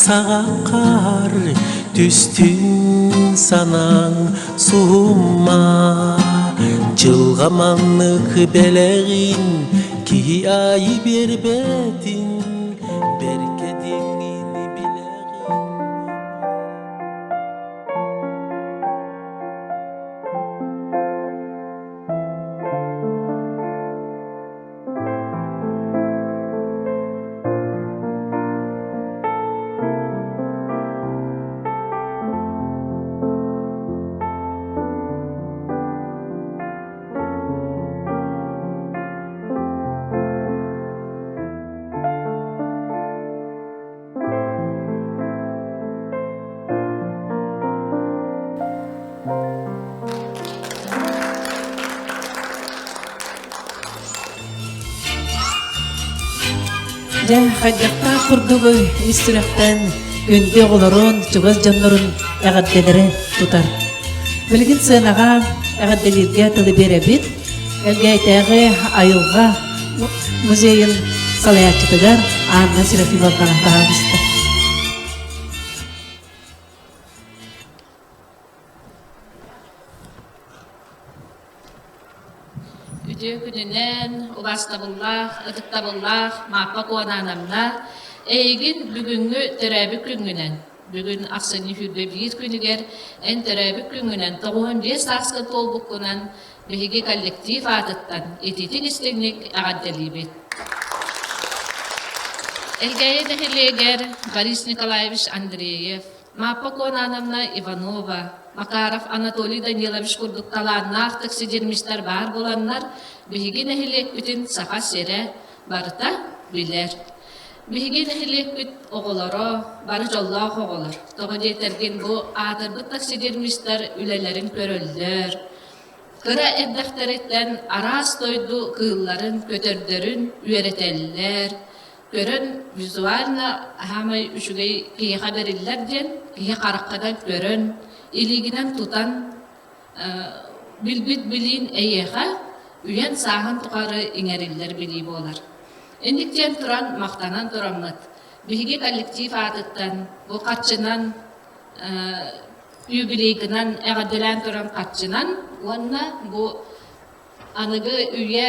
саҕаххар түстүн санааҥ суһума Дьылҕа маннык бэлэҕин киһи аайы биэрбэтин бэркэ диэҥҥин билэҕин Дьэ, хайдахтаах курдук ис сүрэхтэн күндү оҕолорун, чугас дьоннорун эҕэрдэлэри тутар. Билигин сыанаҕа эҕэрдэлииргэ тылы биэрэбит. Элгээйтээҕи айылҕа музейын салайааччытыгар Анна Серафимовнаҕа таһаарыста. Үтүө күнүнэн, убаастабыллаах, ытыктабыллаах Мааппа Куонаанамна, эйигин бүгүҥҥү төрөөбүт күҥҥүнэн, бүгүн ахсынньы сүүрбэ биир күнүгэр эн төрөөбүт күҥҥүнэн 95 сааскын туолбуккунан биһиги коллектив аатыттан итиитик-истиҥник эҕэрдэлиибит. Элгээйи нэһилиэгэр Борис Николаевич Андреев, Мааппа Куонаановна Иванова, Макаров Анатолий Данилович курдук талааннаах таксидермистар баар буоланнар, биһиги нэһилиэкпитин Саха сирэ барыта билэр. Биһиги нэһилиэкпит оҕолоро бары дьоллоох оҕолор. Тоҕо диэтэргин бу аатырбыт таксидермистар үлэлэрин көрөллөр. Кыра эрдэхтэриттэн араас дойду кыылларын, көтөрдөрүн үөрэтэллэр, көрөн визуально аһаамай үчүгэй киһиэхэ бэриллэр диэн киһи хараххынан көрөн, илиигинэн тутан билбит билиин эйиэхэ үйэн сааһын тухары иҥэриллэр билии буолар. Инник диэн туран махтанан тураммыт, биһиги коллектив аатыттан бу харчынан юбилейгынан эҕэрдэлээн туран харчынан уонна бу аныгы үйэ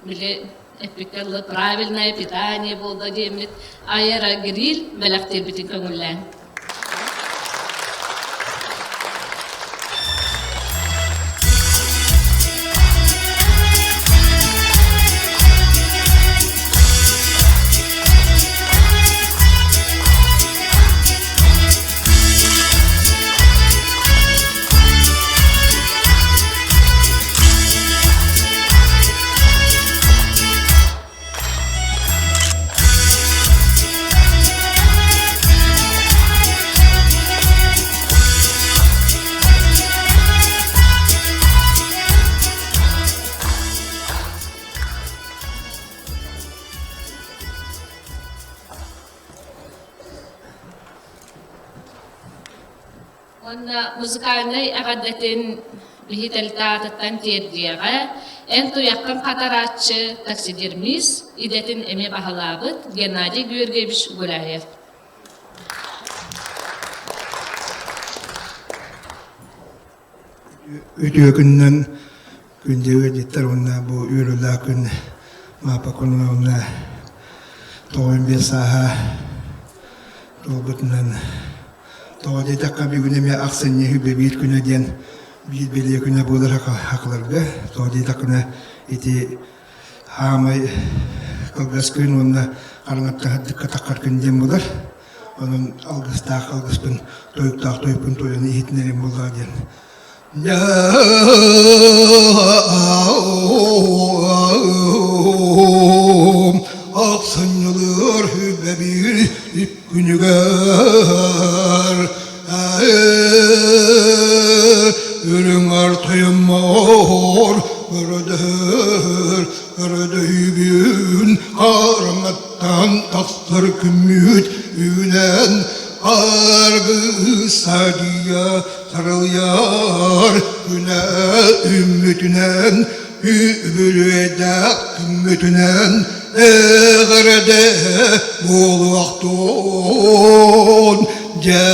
били эппиккэ дылы правильное питание буолла диэммит аэрогриль бэлэхтиирбитин көҥүллээн. Уонна музыкальнай эҕэрдэтин биһи тэрилтэ аатыттан тиэрдиэҕэ. Эн туйаххын хатарааччы таксидермист идэтин эмиэ баһылаабыт Геннадий Георгиевич Гуляев. Үтүө күнүнэн күндү ыалдьыттар уонна бу үөрүүлээх күн Маапа Кононовна 95 сааһа туолбутунан тоҕо диэтэххэ бүгүн эмиэ ахсынньы үбэ биир күнэ диэн биир бэлиэ күнэ буолар хакыларга тоҕо диэтэххинэ ити хаамай кылгас күн уонна Хараҥаттан сырдыкка таххар күн диэн буолар. Онон алгыстаах алгыспын, тойуктаах тойукпун туойан иһитинэрим буоллаҕа диэн. Ахсынньылыыр хүбэбиир күнүгэр Үрүҥ артыйыммор өрөдөһөр өрөдөһүүбүн хараҥаттан тахсар күммүт үүнэн аргысадия сарылыйар күнэ үммүтүнэн үбүлүөйдээх күммүтүнэн эҕэрдэ буолуохтун дьэ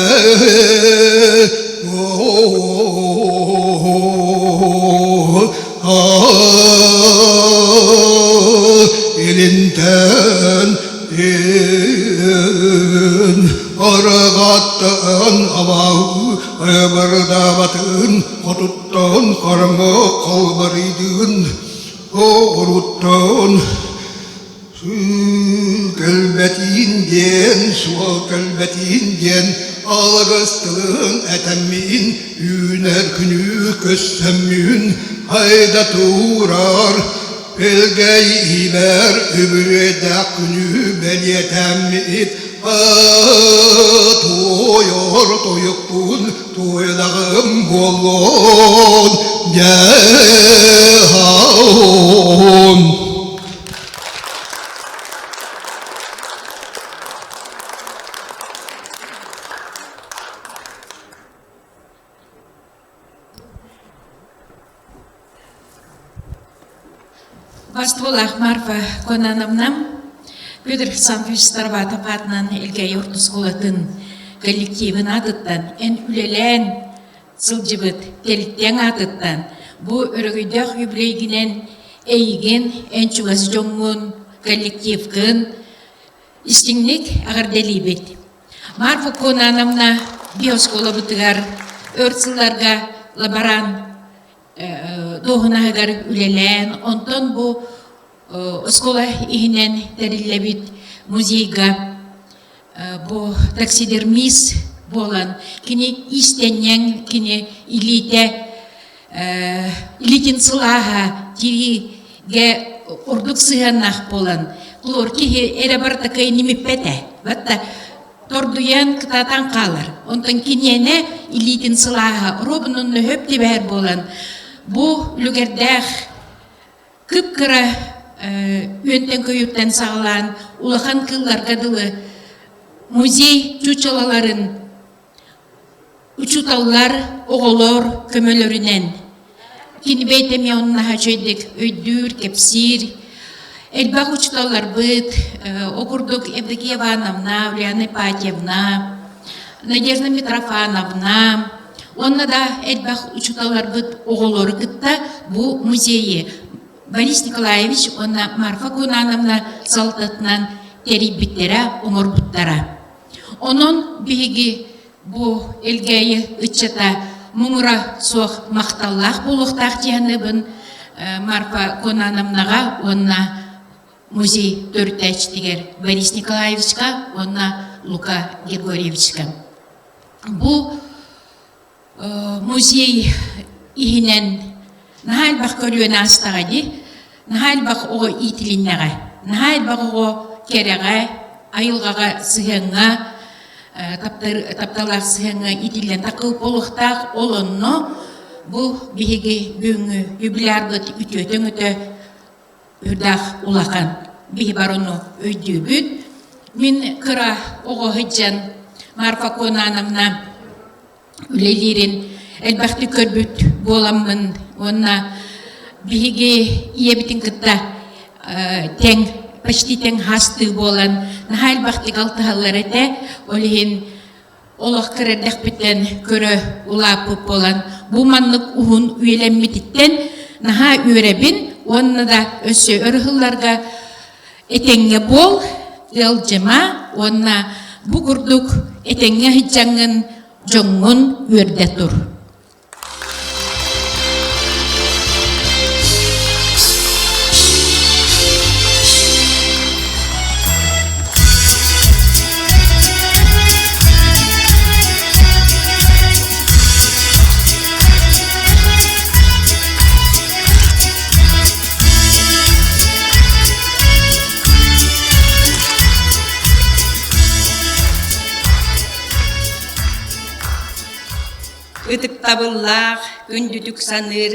Илинтэн ин арҕаттан абааһы ыбырдаабатын хотуттан хараҥа халбарыйдын оҕуруттан Кэлбэтиин диэн, суол кэлбэтиин диэн алгыс тылын этэммин, үүнэр күнү көссөммүн айда турар Элгэйиибэр үбүрүөйдээх күнү бэлиэтэммит туойор тойукпун туойдаҕым буоллун дьэ Бастыбылаах Марфа Конановна Петр Александрович Староватов аатынан Элгээйи орто оскуолатын коллективын аатыттан эн үлэлээн сылдьыбыт тэрилтэҥ аатыттан бу өрөгөйдөөх юбилейгинэн эйигин, эн чугас дьоҥҥун, коллективкын истиҥник эҕэрдэлиибит. Марфа Конановна биоскуолабытыгар өр сылларга лаборант дуоһунаһыгар үлэлээн, онтон бу оскуола иһинэн тэриллэбит музейга бу таксидермист буолан кини иистэнньэҥ кини илиитэ илиитин сылааһа тириигэ ордук сыһыаннаах буолан кулуур киһи эрэ барыта кыайнимиппэтэ батта тордуйан кытаатан хаалар онтон киниэнэ илиитин сылааһа робунун нөһөп тибээр буолан бу үлүгэрдээх Кып-кыра үөнтэн-көйүүртэн саҕалаан улахан кыылларга дылы музей чуучалаларын учууталлар, оҕолор көмөлөрүнэн кини бэйэтэ эмиэ онно наһаа үчүгэйдик өйдүүр, кэпсиир. Элбэх учууталларбыт, ол курдук Евдокия Ивановна, Ульяна Ипатьевна, Надежда Митрофановна уонна да элбэх учууталларбыт оҕолору кытта бу музейы Борис Николаевич уонна Марфа Кунановна салалтатынан тэрийбиттэрэ, оҥорбуттара. Онон биһиги бу Элгээйи ыччата муҥура суох махталлаах буолуохтаах дии саныыбын Марфа Конановнаҕа уонна музей төрүттээччитигэр Борис Николаевичка уонна Лука Григорьевичка. Бу музей иһинэн наһаа элбэх көлүөнэ аастаҕа дии, наһаа элбэх оҕо иитилиннэҕэ, наһаа элбэх оҕо кэрэҕэ, айылҕаҕа сыһыаҥҥа, тапталаах сыһыаҥҥа иитиллэн такыл буолуохтаах. Ол онно бу биһиги бүгүҥҥү юбилярбыт үтүөтэ-өҥөтө үрдээх улахан биһи барону өйдүүбүт. Мин кыра оҕо сылдьан Марфа Конановна үлэлиирин элбэхтик көрбүт буоламмын уонна биһиги ийэбитин кытта тэҥ почти тэҥ хаастыы буолан наһаа элбэхтик алтыһаллар этэ. Ол иһин олох кыра эрдэхпиттэн көрө улааппыт буолан бу маннык уһун үйэлэммититтэн наһаа үөрэбин уонна да өссө өр ыһылларга этэҥҥэ буол, ыалдьыма уонна бу курдук этэҥҥэ сылдьаҥҥын дьоҥҥун үөрдэ тур. Ытыктабыллаах, күндүтүк саныыр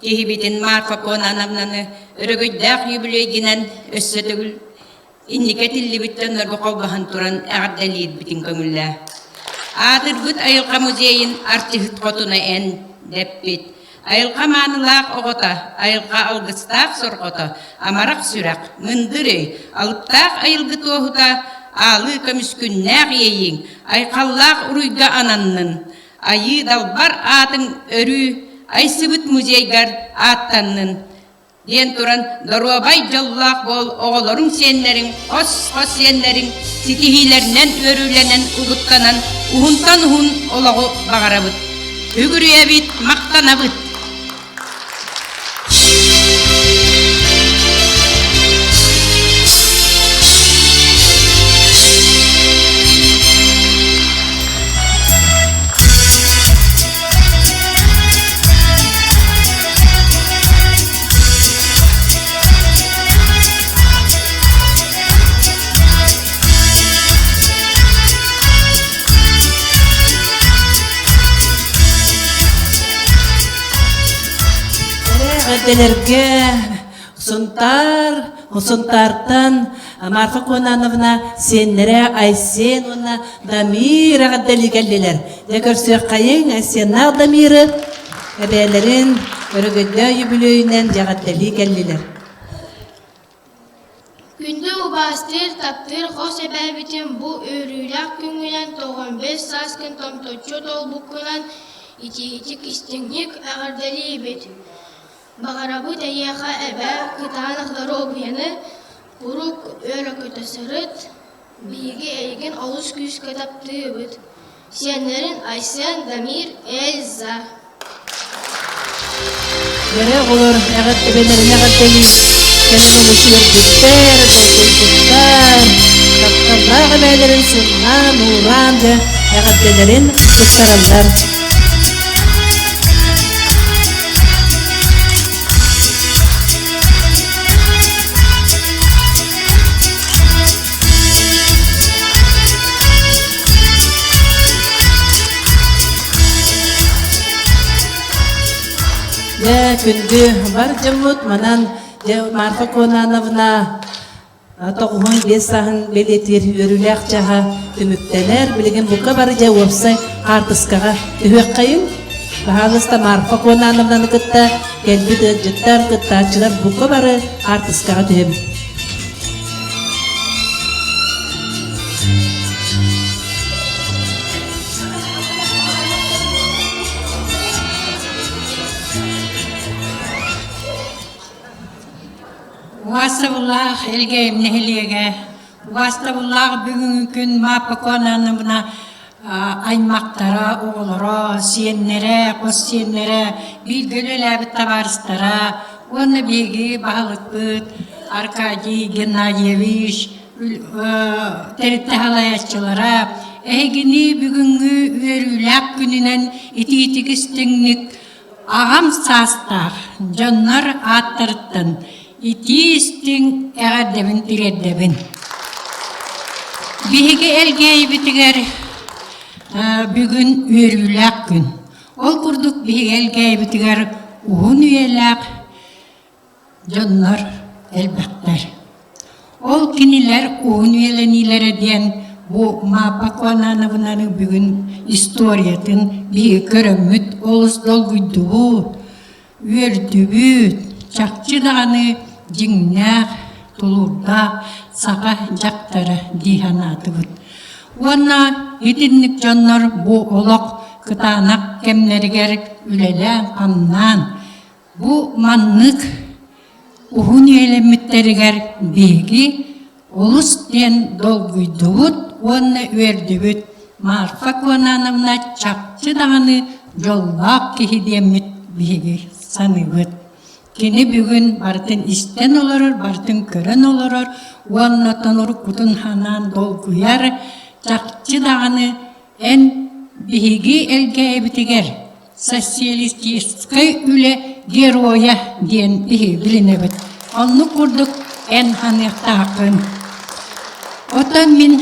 киһибитин Марфа Конановнаны өрөгөйдөөх юбилейгинэн өссө төгүл инники этиллибит дьоннорго холбоһон туран эҕэрдэлиирбитин көҥүллээ. Аатырбыт айылҕа музейын артыһыт хотуна эн дэппит. Айылҕа маанылаах оҕото, айылҕа алгыстаах сорҕото, амарах сүрэх, мындыр өй, алыптаах айылгы туоһута, аалыы көмүскүннээх иэйииҥ, айхаллаах уруйга ананнын. Айыы далбар аатыҥ өрүү айсыбыт музейгар ааттаннын. Диэн туран, доруобай дьоллоох буол оҕолоруҥ сиэннэриҥ, хос-хос сиэннэриҥ ситиһиилэринэн үөрүүлэнэн угуттанан уһунтан уһун олоҕу баҕарабыт. Үгүрүйэбит, махтанабыт! Эҕэрдэлэргэ Сунтаар, Сунтаартан Марфа Конановна сиэннэрэ Айсен уонна Дамир эҕэрдэлии кэллилэр. Дьэ көрсүөххэйиҥ Айсеннаах Дамиры эбээлэрин өрөгөйдөөх үбүлүөйүнэн эҕэрдэлии кэллилэр. Күндү убаастыыр, таптыыр хос эбээбитин бу үөрүүлээх күҥҥүнэн 95 сааскын томточчу туолбуккунан итиитик истиҥник эҕэрдэлиибит! Баҕарабыт эйиэхэ эбээ кытаанах доруобуйаны, куруук үөрэ-көтө сырыт, Биһиги эйигин олус күүскэ таптыыбыт. Сиэннэрин Айсен, Дамир, Эльза. Кэрэ оҕолор эҕэрдэлэрин эҕэрдэлии кэлэн олус үөрбүттэр, долгуйбуттар, тапталлаах эбээлэрин сыллаан, уураан дьэ эҕэрдэлэрин туттараллар. Дьэ, күндү бар дьоммут манан дьэ Марфа Конановна 95 сааһын бэлиэтиир үөрүүлээх чаһа түмүктэнэр. Билигин бука бары дьэ уопсай хаартыскаҕа түһүөххэйиҥ. Баһаалыста Марфа Конановнаны кытта кэлбит ыалдьыттар, кыттааччылар бука бары хаартыскаҕа түһэбит. Убаастабыллаах Элгээйим нэһилиэгэ, убаастабыллаах бүгүҥҥү күн Мааппа Куонаановна аймахтара, оҕолоро, сиэннэрэ, хос сиэннэрэ, бииргэ үлэлээбит табаарыстара уонна биһиги баһылыкпыт Аркадий Геннадьевич тэрилтэ салайааччылара эһигини бүгүҥҥү үөрүүлээх күнүнэн итиитик истиҥник аҕам саастаах дьоннор ааттарыттан итии-истиҥ эҕэрдэбин тириэрдэбин. Биһиги Элгээйибитигэр бүгүн үөрүүлээх күн. Ол курдук биһиги Элгээйибитигэр уһун үйэлээх дьоннор элбэхтэр. Ол кинилэр уһун үйэлэниилэрэ диэн бу Мааппа Куонаановнаны бүгүн историятын биһиги көрөммүт олус долгуйдубут, үөрдүбүт, чахчы даҕаны дьиҥнээх, тулуурдаах саха дьахтара дии санаатыбыт. Уонна итинник дьоннор бу олох кытаанах кэмнэригэр үлэлээн-хамнаан Бу маннык уһун үйэлэммиттэригэр биһиги олус диэн долгуйдубут уонна үөрдүбүт. Марфа Конановна чахчы даҕаны дьоллоох киһи диэммит биһиги саныыбыт. Кини бүгүн барытын истэн олорор, барытын көрөн олорор уонна тоноруккутун ханаан долгуйар, чахчы даҕаны эн биһиги элгээбитигэр Социалистическай үлэ геройа диэн биһи билинэбит. Оннук курдук эн ханыахтааххын. Оттон мин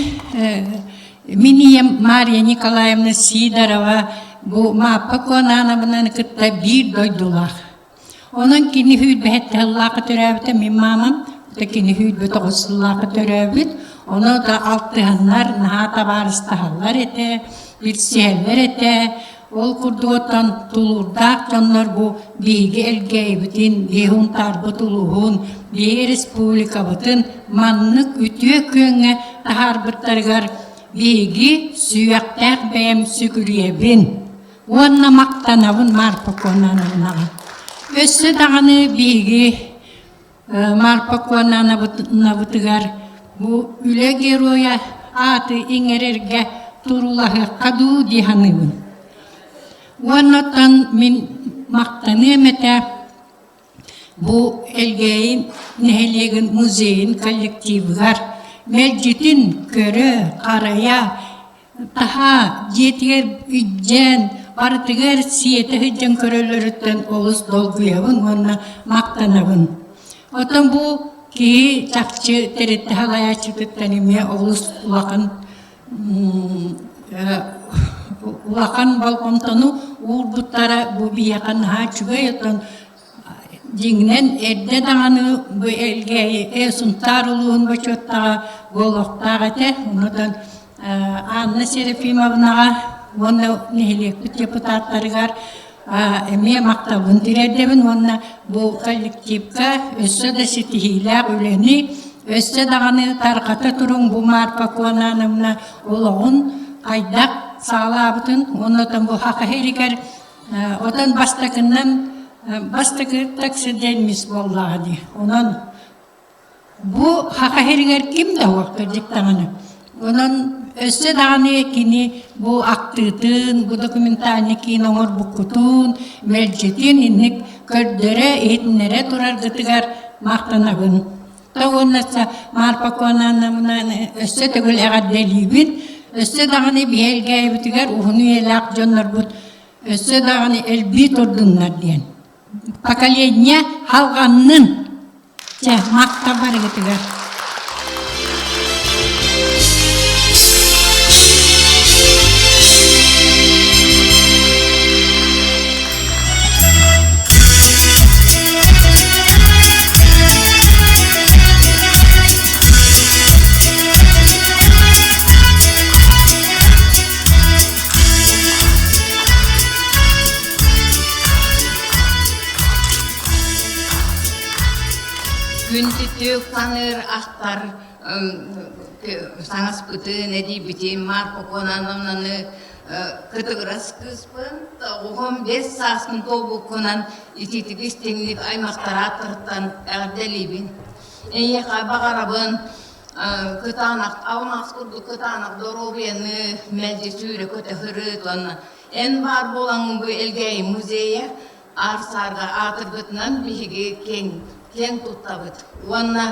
мин ийэм Мария Николаевна Сидорова бу Мааппа Куонаанабынаны кытта биир дойдулаах. Онон кини сүүрбэһэттэ сыллаахха төрөөбүтэ, мин маамам кини 29 сыллаахха төрөөбүт. Ону да алтыһаннар, наһаа табаарыстаһаллар этэ, билсиһэллэр этэ. Ол курдук оттон тулуурдаах дьоннор бу биһиги Элгээйибитин, биһи Һунтаарбыт улууһун, биһиги республикабытын маннык үтүө күөҥҥэ таһаарбыттарыгар биһиги сүһүөхтээх бэйэм сүгүрүйэбин. Уонна махтанабын Марфа Кононовнаҕа. Өссө даҕаны биһиги Марфа Кононовнабытыгар бу үлэ геройа ааты иҥэрэргэ туруулаһыахха дуу дии саныыбын. Уонна оттон мин махтаныам этэ Бу Элгээйи нэһилиэгин музейын коллективыгар мэлдьитин көрө, харайа, таһаа дьиэтигэр илдьэн, барытыгар сиэтэ сылдьан көрөллөрүттэн олус долгуйабын уонна махтанабын. Оттон бу киһи чахчы тэрилтэ салайааччытыттан эмиэ олус улахан улахан болҕомтону уурбуттара бу биһиэхэ наһаа үчүгэй оттон дьиҥинэн эрдэ даҕаны бу Элгээйи Сунтаар улууһун бочуоттааҕа буолуохтаах этэ онон Анна Серафимовнаҕа уонна нэһилиэкпит депутаттарыгар эмиэ махталбын тириэрдэбин уонна бу коллективка өссө да ситиһиилээх үлэни, өссө даҕаны тарҕата туруҥ бу Марфа Куонаановна олоҕун хайдах саҕалаабытын уонна оттон бу Саха сиригэр отон бастакыннан бастакы таксидермист буоллаҕа дии. Онон Бу Саха сиригэр ким да суох кырдьык даҕаны. Онон өссө даҕаны кини бу актыытын, бу документальный киин оҥорбуккутун, мэлдьитин инник көрдөрө, иһитиннэрэ тураргытыгар махтанабын. Та уонна Марфа Кононовна өссө төгүл эҕэрдэлиибин. Өссө даҕаны биһи Элгээйибитигэр уһун үйэлээх дьоннорбут өссө даҕаны элбии турдуннар диэн. Поколение халҕаннын! Чэ, махтал барыгытыгар. Күндүтүк саныыр ахтар саҥаспытын, эдийбитин Марфа Кононовнаны кытыгырас кыыспын, оҕом бэс сааспын туолбуккунан итиитик истиҥник аймахтар ааттарыттан эҕэрдэлиибин. Эйиэхэ баҕарабын кытаанах, алмаас курдук кытаанах доруобуйаны мэлдьи сүүрэ-көтө сырыт уонна эн баар буолаҥҥын бу Элгээйи музейа аар-саарга аатырбытынан биһиги киэҥ, киэҥ туттабыт уонна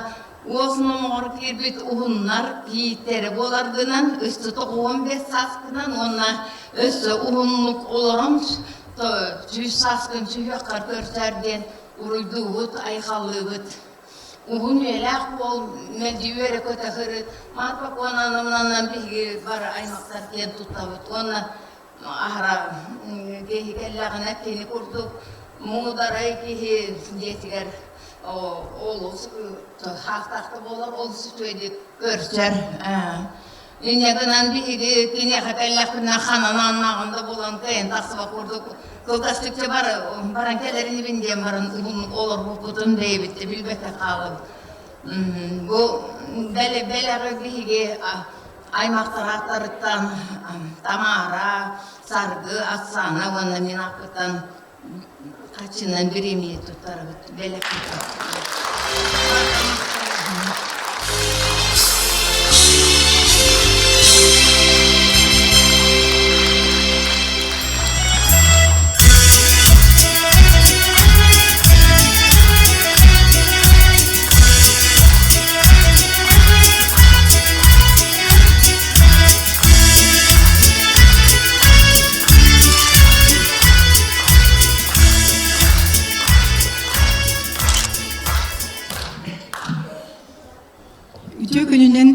уос номоҕор киирбит уһуннар кийииттэрэ буоларгынан өссө 95 сааскынан уонна өссө уһуннук олорон 100 сааскын сүһүөххэр көрсөр диэн уруйдуубут, айхаллыыбыт. Уһун үйэлээх буол, мэлдьи үөрэ-көтө сырыт, Марфа Кононовнанан биһиги бары аймахтар киэн туттабыт уонна аһара киһи кэллэҕинэ кини курдук муударай киһи дьиэтигэр олус хаахтаах да буолар олус үчүгэйдик көрсөр инньэ гынан биһиги киниэхэ кэллэхпинэ ханан аннааҕын да булан кыайан тахсыбат курдук кылгастык баран кэлэр инибин диэн баран уһуннук олорбуппутун бэйэбит да билбэккэ хаалабыт бу бэлэҕи биһиги аймахтар ааттарыттан Тамара, Саргы, Оксана уонна мин ааппыттан хаччынан бириэмийэ туттарабыт бэлэх Үтүө күнүнэн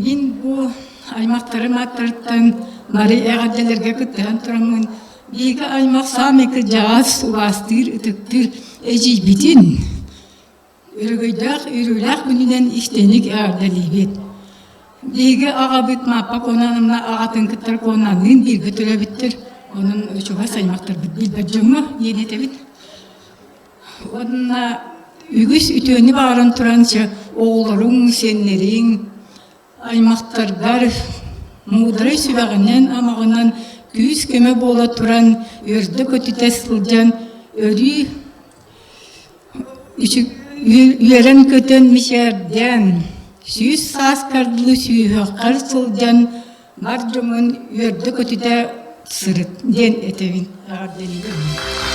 мин бу аймахтарым ааттарыттан бары эҕэрдэлэргэ кыттыһан тураммын. Биһиги аймах саамай кырдьаҕас, убаастыыр, ытыктыыр эдьиийбитин Өрөгөйдөөх үөрүүлээх күнүнэн истиҥник эҕэрдэлиибит. Биһиги аҕабыт Мааппа Кононовна аҕатын кытта Конанныын бииргэ төрөөбүттэр. Онон чугас аймахтарбыт билбэт дьоҥҥо диэн этэбит. Уонна үгүс үтүөнү баҕаран туран оҕолоруҥ, сиэннэриҥ, аймахтаргар муударай сүбэҕинэн-амаҕынан күүс-көмө буола туран үөрдэ-көтүтэ сылдьан өрүү үөрэн-көтөн мичээрдээн, сүүс сааскар дылы сүүһүөххэр сылдьан бар дьоҥҥун үөрдэ-көтүтэ сырыт диэн этэбин эҕэрдэлиибин.